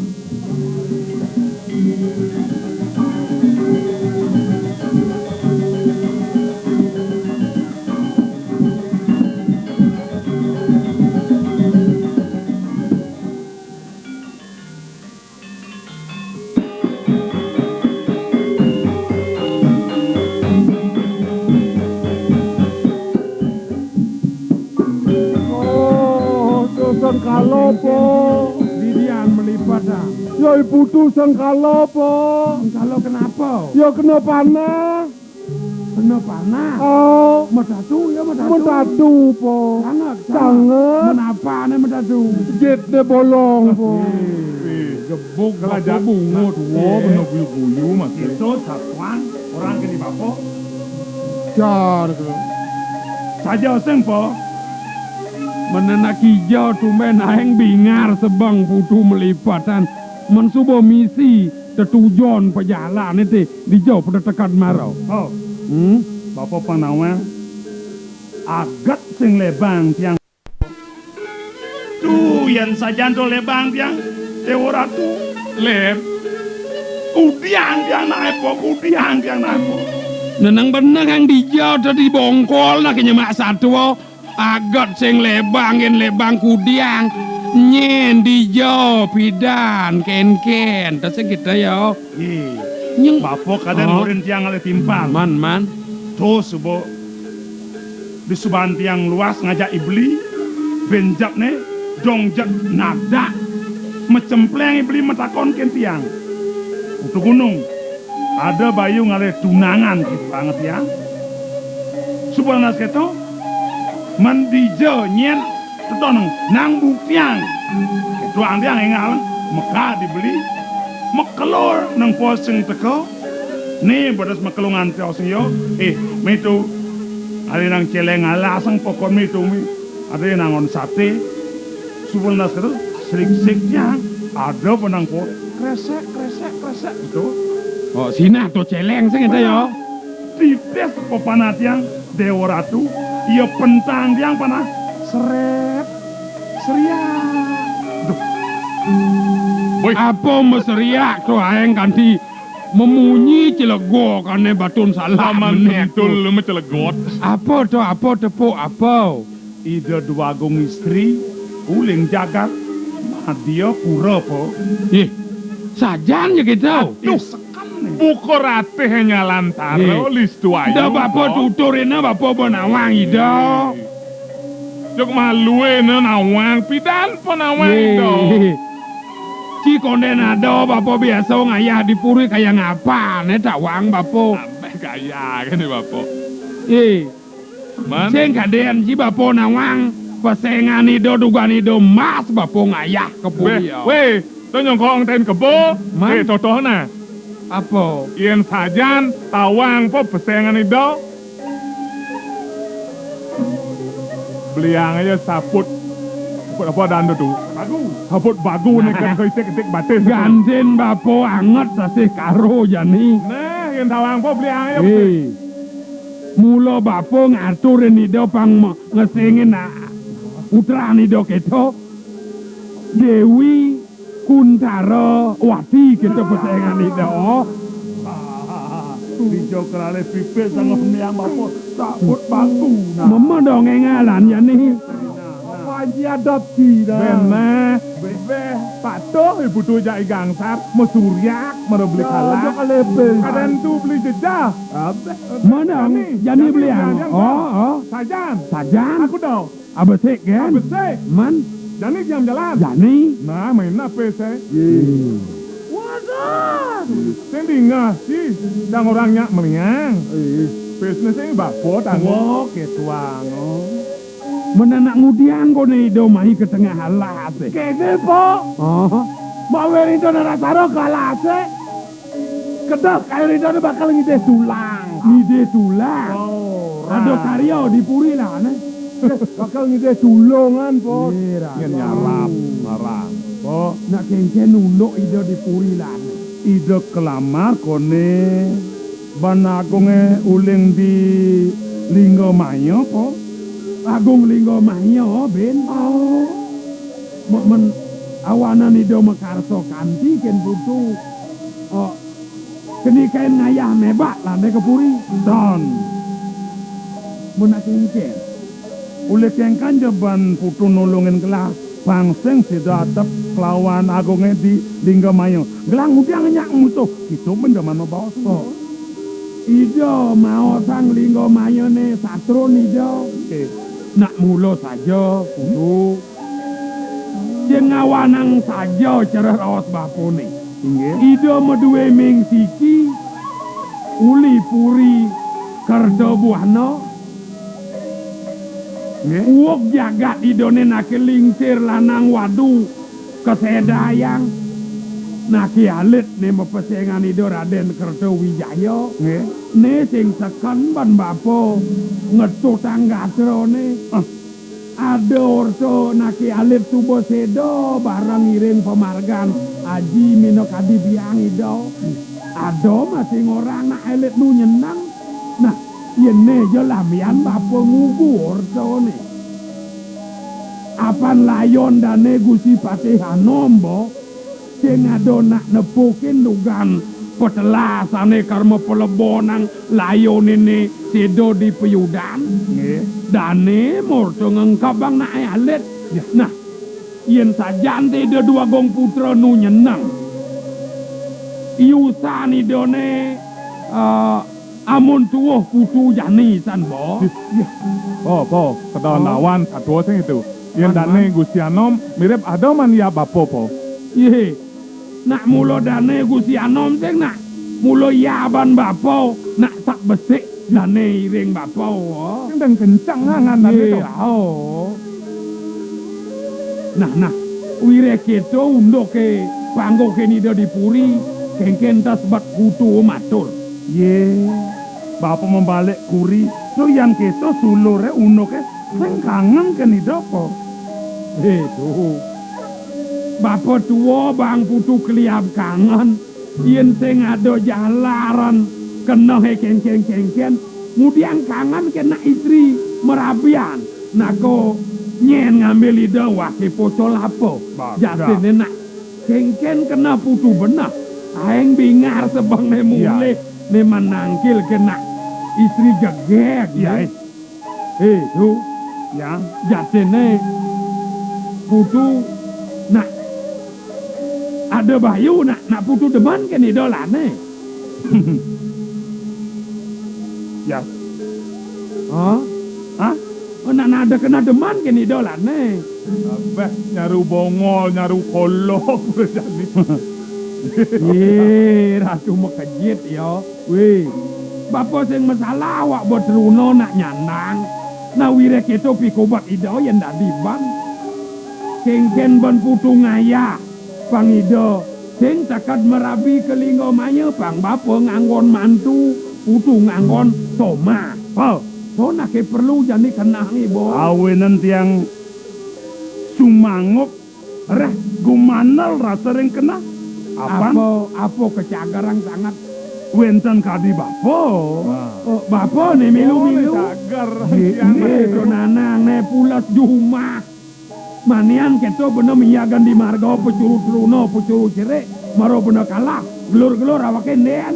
Kala apa? Didian melipetan. Ya, Putu sengkala apa? Sengkala kenapa? Ya, kena panah. Kena panah? Oh. Metatu, ya, metatu. Metatu apa? Sangat, sangat. Sangat. Menapane metatu? Jitne bolong apa? Eh, eh, gebuk, kelajak bungut, wah, kena guyu-guyu, Mas. Itu satuan orang kene bapa. Jar, kena. Saja sing, Po. Menenak ija tumben aeng bingar sebeng Putu melipetan. Men suba misi tetujon pejalane te dija pada tekad mara. Oh. Hmm? Bapa Panawang, aget sing lebang tiang. Tu, yen sajan to lebang tiang, Dewa Ratu. Leb. Kudiang tiang nae, Po, kudiang tiang nae, Po. Neneng bener kang dija to dibongkol nak nyemak satua. Aget sing lebang, yen lebang kudiang. Nyen dija pidan kenken. To sing kita ya. Ih, nyeng. Bapa kaden oh. Murin tiang ngalih timpal. Man, man. To suba di suban tiang luas ngajak ibli, benjepne, dong jep nadak. Mecempleng ibli metakon ken tiang. Utu gunung. Ada bayu ngalih tunangan gitu banget ya. Suba nas keto, men dija nyen tetoneng nang buktiang. Ketuang tiang engal meka dibeli, mekelur nang posing teka, ni bedes mekelungan tiang sing yo, eh, mitu, ada nang celeng alasang pokon mitu mi, ada nang on sate, Suba nas ketu, srik-srik tiang, ada benang po, kresek, kresek, kresek, gitu. Oh, sinah to celeng sing ento ya. Titis pepanah tiang, Dewa Ratu, iya pentang tiang panah, seret, seriak. Duh. Woi. Apa meseriak to aeng kanti memunyi celegok ane batun salah. Paman meneh sentul to. Lu mecelegot. Apa to, apa tepuk, apa? Ida Dwagung Istri, uling jagat, madya pura, Po. Ih, sajan ya kita. Aduh, seken nih. Buka ratih nyalantara, ih. Listu ayu, da bapa po. Tuturina bapa ba nawang ida. Jok maluena nawang, pidan pa nawang ih. Ida. Ci konden ada bapa biasa ngayah di puri kaya ngapa, ne tawang bapa. Ambeh kaya kene bapa. Ih. Man. Sing kaden ji bapa nawang, pesengan ida dugan ida mas bapa ngayah ke puri. Weh, ya. Weh, to nyongkong ten kebo. Man. Eh, totohna. Apa? Yen sajan tawang po pesengan ida. Beliang aja saput. Saput apa danda tu? Bagu. Saput bagu nih kan kau itik-itik batis. Gantin bapa anget sasih karo jani. Nah, yen tawang po beliang aja. Eh. Mula bapa ngatur ida pang me-, ngesengin a-, putra ida kita. Dewi Kuntara Wati kita pesengan ida. Dija kerale pipis sangat miang bapa. Sabut bangku. Nah. Mama dongeng alan ya nih. Apa anji adopsi dah. Benar. Beh, patuh ibu tu jak igangsar, mesuriak, mara beli kalah. Ada tu beli jejah. Mana? Jani beli yang. Oh, oh. Sajan. Sajan. Aku dah. Abesik kan? Abesik. Man. Jani jam jalan. Jani. Nah, main apa saya? Waduh. Sing dingah sih, dang orangnya meliang. Bisnis ini bapa tanggung. Oh, ketuang. Oh. Menanak ngudian kone ida mai ke tengah alas. Kene, Po. Oh. Mawer ida narasara ke alas. Kedah kayu ridane bakal ngidih tulang. Ngidih tulang. Oh, ada karya di puri lah, ne. Bakal ngidih tulungan, Po. Iya, nyarap, marang. Po. Nak kengken nunduk ida di puri lah, ne. Ida kelamar kone ban agunge uling di Lingga Maya, Po. Agung Lingga Maya, Ben. Oh. Men awanan ida makarsa kanti ken putu. Oh, keni kain ngayah mebak lande ke puri. Don. Mun nak kengken. Ulih kengkan ja ban putu nulungin gelah. Pangsing sida atep kelawan agunge di Lingga Maya. Gelah ngudiang nyak musuh. Kita men jaman mabaos. Oh. Ida maosang Lingga Mayane satrun ida. Eh. Nak mula saja, putu. Sing ngawanang saja cara raos bapané. Inggih. Ida madué ming siki, uli puri Kerta Buana. Nggih. Uug jagat idané naké lingsir lanang wadu kasédayang. Naké alit né mapesengan Ida Radén Kerta Wijaya. Nggih. Né sing seken ban bapa ngetutang gatrané. Ah. Ada orta naké alit suba séda bareng ngiring pamargan aji minakadi biang Ida. Ada masih ngorang nak alit nu nyeneng. Nah, yén né ja lamian bapa ngugu ortané. Apan layon dané Gusti Patih Anom, Mbok, sing ada nak nepukin dugan petelasané karma palebonang layoné né séda di payudan. Nggih. Dané murta ngengkebang nak alit. Ya. Nah, yén sajan té Ida Dwagung Putra nu nyeneng. Iusan Idané, eh, amun tuwuh putu jani san, Bo. Ya. Po, po, kedawan Oh. lawan satua sing itu. Yén Man, dané man. Gusti Anom mirip ada man ya bapa, po. Yé. Nak mula dané Gusti Anom sing nak mula ya ban bapa, nak sak besik dané iring bapa. Sing deng kenceng ngangan dané Yé, to. Oh. Nah, nah, wiréh kéto unduké panggoké Ida di puri, kénkén tas bat putu matur. Yé, bapa mabalik kuri, to yan kéto suluré unduké sing kangen kén Ida, po. Hé, tuh. Bapa tua bang putu keliab kangen, yén sing ada jalaran kenehé kénkén-kénkén, ngudiang kangen kén nak istri marabian. Nako nyén ngambil Ida wah ké pocol apa? Baga. Jatiné nak kénkén keneh putu beneh. Aéng bingar sebengné Iya. mulih né manangkil kén nak istri jegég, Iya, né. eh. Eh, tu. Ya. Jatiné putu nak ada bayu nak, nak putu demen kén Ida lané. Ya. Hah? Hah? Oh, nak, nak ada keneh demen kén Ida lané. Abah nyaru bongol, nyaru kolok, jani. Yé, Ratu makejit ya. Wéh, bapa sing masalah awak ba truna nak nyandang. Nah, wiréh kéto pikobat Ida yén dadi ban. Kénkén ban putu ngayah pang Ida. Sing teked marabi ka Lingga Maya pang bapa nganggon mantu, putu nganggon somah. Ha, sonaké perlu jani kenehé, Bo. Awinan tiang sumanggup Reh gumanel rasa ring keneh. Apan? Apa, apa kacagerang sanget? Wénten kadi bapa. Wah. Oh, bapa né milu-milu. Oh, né cager. Nggih, nggih, to nanang né pules jumah. Manian kéto bena miyagan di marga pecuru truna, pecuru cerik, mara bena kalah, gelur-gelur awaké ndén.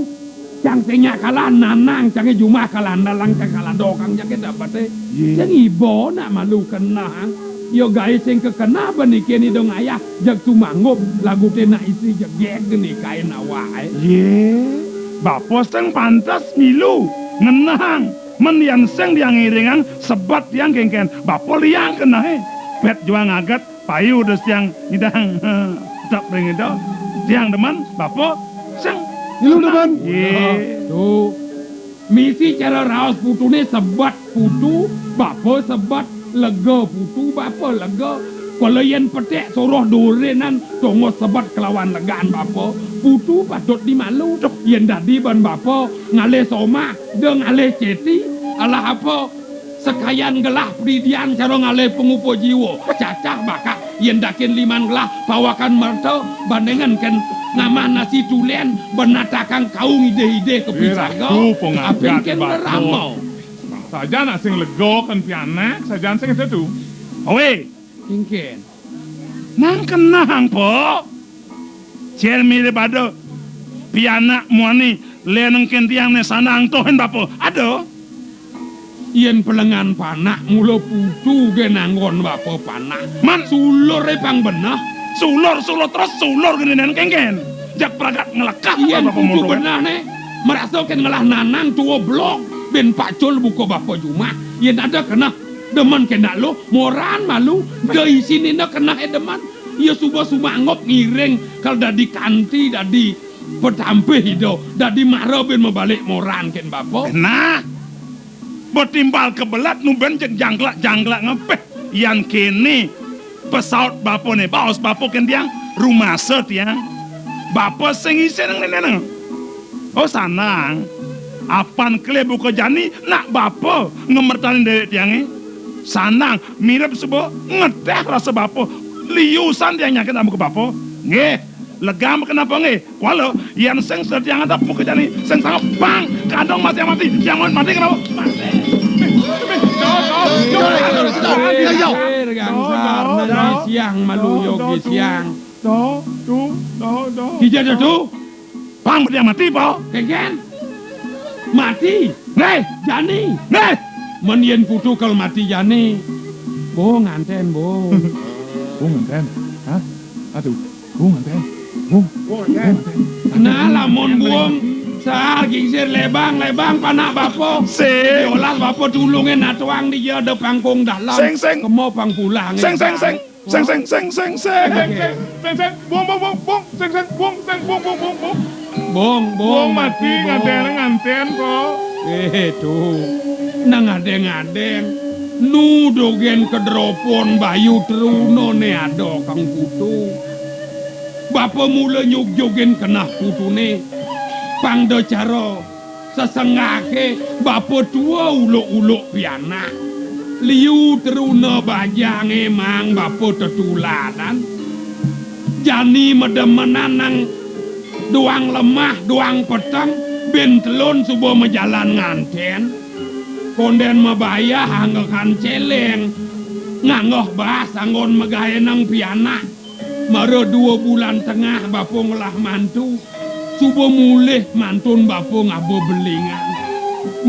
Cang sing nyak kalah nanang, cangé jumah kalah ndalang, cang kalah dokang, cangé dapeté. Yé. Sing iba nak malu keneh. Ya gaé sing kekeneh benikin ida ngayah, jeg sumanggup, laguté nak istri jegég nikahin awaké. Yé. Bapa sing pantes milu, ngenehang. Men yan sing tiang ngiringang, sebat tiang kénkén. Bapa liang kenehé. Pét juang aget, payu des tiang nyidang. Tetep ring ida. Tiang demen, bapa, sing. Milu demen. Yé. Tuh. Misi cara raos putuné sebat putu, bapa sebat lega putu, bapa lega. Kala yén peték suruh durinan tongos sebat kelawan legaan bapa, putu patut dimalu. Duh. Yén dadi ban bapa ngalih somah, da ngalih céti, alah apa? Sekayan gelah pedidian cara ngalih pangupa jiwa. Cacah bakak yén dakin liman gelah pawakan merta bandingan kén ngamah nasi tulen benatakang kaung idih-idih ka Eh, pisaga. Ratu, pengagat Apin kén batu. Ngerama. Sajan nak sing lega kén pianak, sajan sing setu. Awe. Kénkén. Nang kenehang, Po. Cén mirib ada pianak muani lenengkin tiang né sandang tohin bapa. Ada. Yén pelengan panak mula putu gén anggon bapa panak. Man. Suluré pang beneh. Sulur, sulur terus, sulur gén nén kénkén. Jak pragat ngelekah Yén bapa putu munduk. Beneh né, merasa kén ngelah nanang tua blok, bin pacul buka bapa jumah. Yén ada keneh, demen kén nak lu, moran malu, da isin ina keneh é demen. Ia suba sumanggup ngiring kal dadi kanti, dadi patampih Ida, dadi mara bin mabalik moran kén bapa. Nah, batimbal ka belat nu bin jeg jangglak-jangglak ngepeh. Yan kéné pasaut bapa né, baos bapa kén tiang, rumasa tiang. Bapa sing isin nang nénéng. Oh, sandang. Apan kelih buka jani, nak bapa ngemertanin déwék tiangé. Sandang, mirib suba ngeteh rasa bapa. Liusan tiang nyangkut amuka bapa. Nggih, legam kenapa nggih? Kuala, yan sing sedeng tiang ada buka jani, sing sanggup pang, kadang mati mati, tiang mau mati kenapa? Mati. Gangsar, nani siang malu yogi siang. Kija dah tu? Pang dia mati, po? Kengken. Mati. Neh. Jani. Neh. Men yen putu kal mati jani. Bo nganten, bo. Bo nganten. Hah? Aduh. Bo nganten. Bo. Bo nganten. Nah, lamun buung sar gingsir lebang, lebang panak bapa. Sing. Yolas bapa tulungin atuang dia ada pangkung dalam. Sing, sing. Kemo pang pulang. Sing, sing, sing. Sing, sing, sing, sing, sing. Sing, sing, sing, sing. Bung, bung, bung, bung. Sing, sing, bung, sing, bung, bung, bung, bung. Bung, bung, bung, mati, bung. Nganten, nganten, kok. Eh, tuh. Nang adeng-adeng. Nu dogen kedropon bayu teruna né ada kang putu. Bapa mula nyugjugin kenah putuné. Pang da cara Sesenggahé bapa tua uluk-uluk pianak. Liu teruna bajangé mang bapa tetuladan. Jani mademenan nang doang lemah, doang peteng, bin telun suba majalan nganten. Konden mabayah anggehan celeng, nganggoh bas anggon magaé nang pianak. Mara dua bulan tengah bapa ngelah mantu, suba mulih mantun bapa ngaba belingan.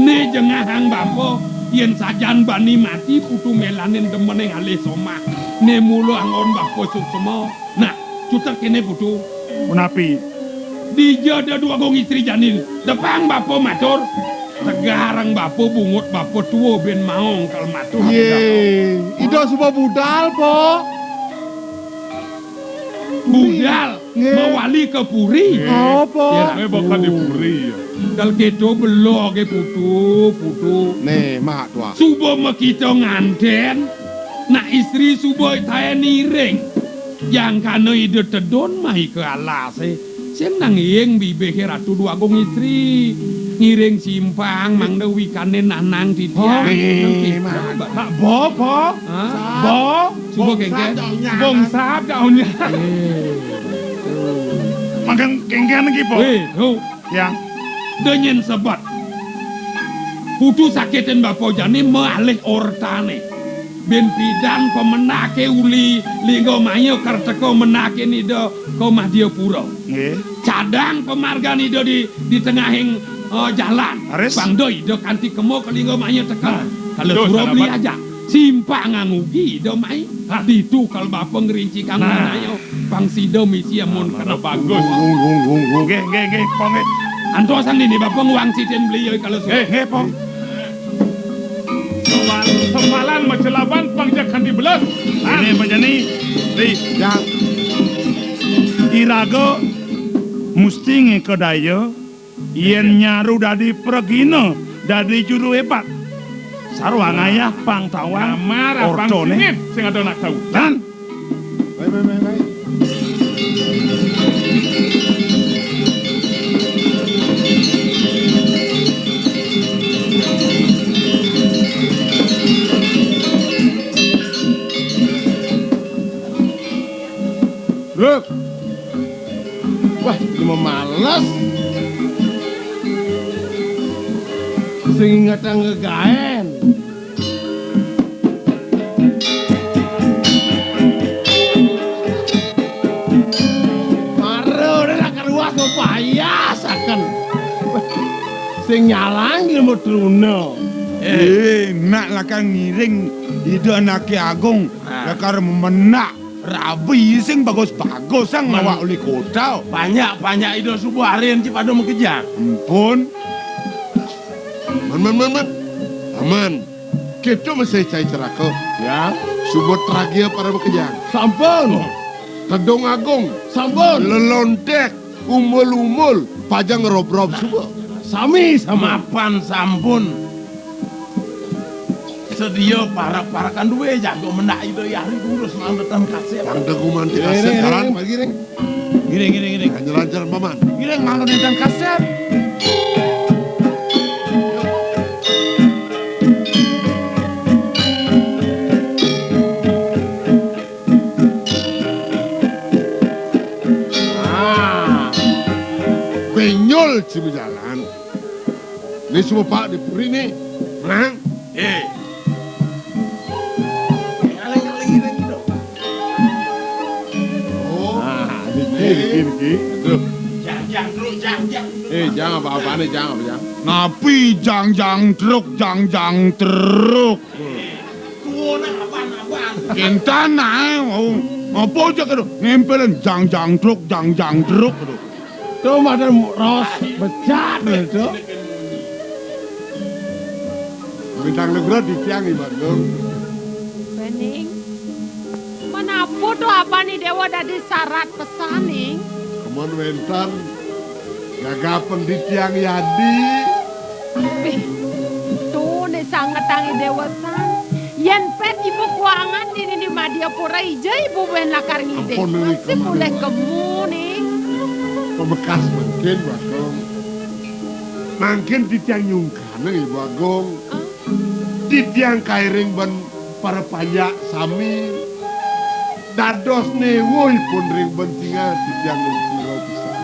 Né jengahang bapa, yén sajan bani mati putu mélanin demené ngalih somah. Né mula anggon bapa suksma. Nah, cutet kéné putu. Punapi? Dija da dua gong istri jani, depang bapa matur. Tegarang bapa bungut bapa tua bin maong kal matur. Yé, ida suba budal, po. Budal, nggih, mawali ka puri. Nggih. Apa? Ya. Nggih, bakal di puri, ya. Kal kéto bela ké putu, putu. Né, mak tua. Suba makita nganten, nak istri suba taén iring. Jangkana ida tedun mai ka alasé. Sing nang ing bibihé Ratu Dwagung Istri. Ngiring simpang mangda wikané nanang titiang. Hah? Nang kita, Mak. Mak, bo, bo. Hah? Bo. Suba kéngkén. Bong sab daunnya. Eh. Mangkén kéngkén iki, po. Wéh, ho. Ya. Da nyén sebet. Putu sakitin bapa jani malih ortané. Bin pidan pamendaké uli Lingga Maya kar teka mendakin ida ka Madya Pura. Nggih. Cadang pamargan ida di, di tengahing, eh, jalan. Raris. Pang da ida kanti kema ka Lingga Maya teka. Nah. Kala pura beli aja. Simpang angugi ida mai. Hah. Ditu kal bapa ngerinci kang Nah. Nanayo. Pang sida misi amun kena bagus. Nggih, nggih, nggih, Pong, nggih. Antos sang dini bapa nguang sidin beli ya kala suruh. Nggih, nggih, Pong. Semalan macelaban pang jak kanti belas. Ini apa jani? Di. Ya. Iraga musti ngeka daya. Yén nyaru dadi pragina, dadi juru hébat. Sarwa ngayah pang tawang. Namar abang ortone. Singit sing ada nak tahu. Lan. Baik, baik, baik, baik. Ruk. Wah, cuma males. Sing ingetang gegaén. Mara ora karuas papayasaken. Sing nyalang ilmu truna. Eh, nak lakar ngiring Ida Anaké Agung, ah, lakar menak. Rabi sing bagus-bagus sang ngawak uli kota. Banyak-banyak ida subuh arin ci pada makejang. Ampun. Man, man, man, man. Aman. Kita masih cai ceraka. Ya. Subuh teragia pada makejang. Sampun. Oh. Tedung Agung. Sampun. Lelontek, umul-umul, pajang rob-rob suba. Sami, sami. Mapan sampun. Sedia parak-parakan duwe jago mendak Ida Hyang Widhi durus mangda tan kasep. Pang deguman di kasep, jalan pagi ring. Ngiring, ngiring, ngiring. Lancar-lancar, Paman. Ngiring mangda tan kasep. Ah. Benyol cima jalan. Ni semua pak di puri ni. Nah. Eh. Ngaling-ngaling gitu. Oh. Ah, niki, niki, niki. Aduh. Jang, jang, terus, jang, jang. Eh, jang apa-apa ni, jang apa, jang? Napi jang, jang, truk, jang, jang, truk? Tuh, nah, apaan, apaan? Kintan ae, mau. Apa aja kado? Nempelin jang, jang, truk, jang, jang, truk, kado. Tuh, madan raos becat, kado. Bintang Nugroho di tiang, Ibu Agung. Bening. Menapa to abané Déwa dadi sarat pesaning? Kemun wénten gagapen di tiang yadi. Bih, to né sangetang Déwa tan. Yén pét ibu kuangan dini di Madiapura ija ibu bén lakar ngidih. Ampun, Nuwun. Masih Kemun, boleh Ibu. Kemu nih. Pamekas mangkin, Bagong. Mangkin di tiang nyungkanang, Ibu Agung. Ah. Titiang kairing bén para panjak sami dados néwuhipun ring bén singa titiang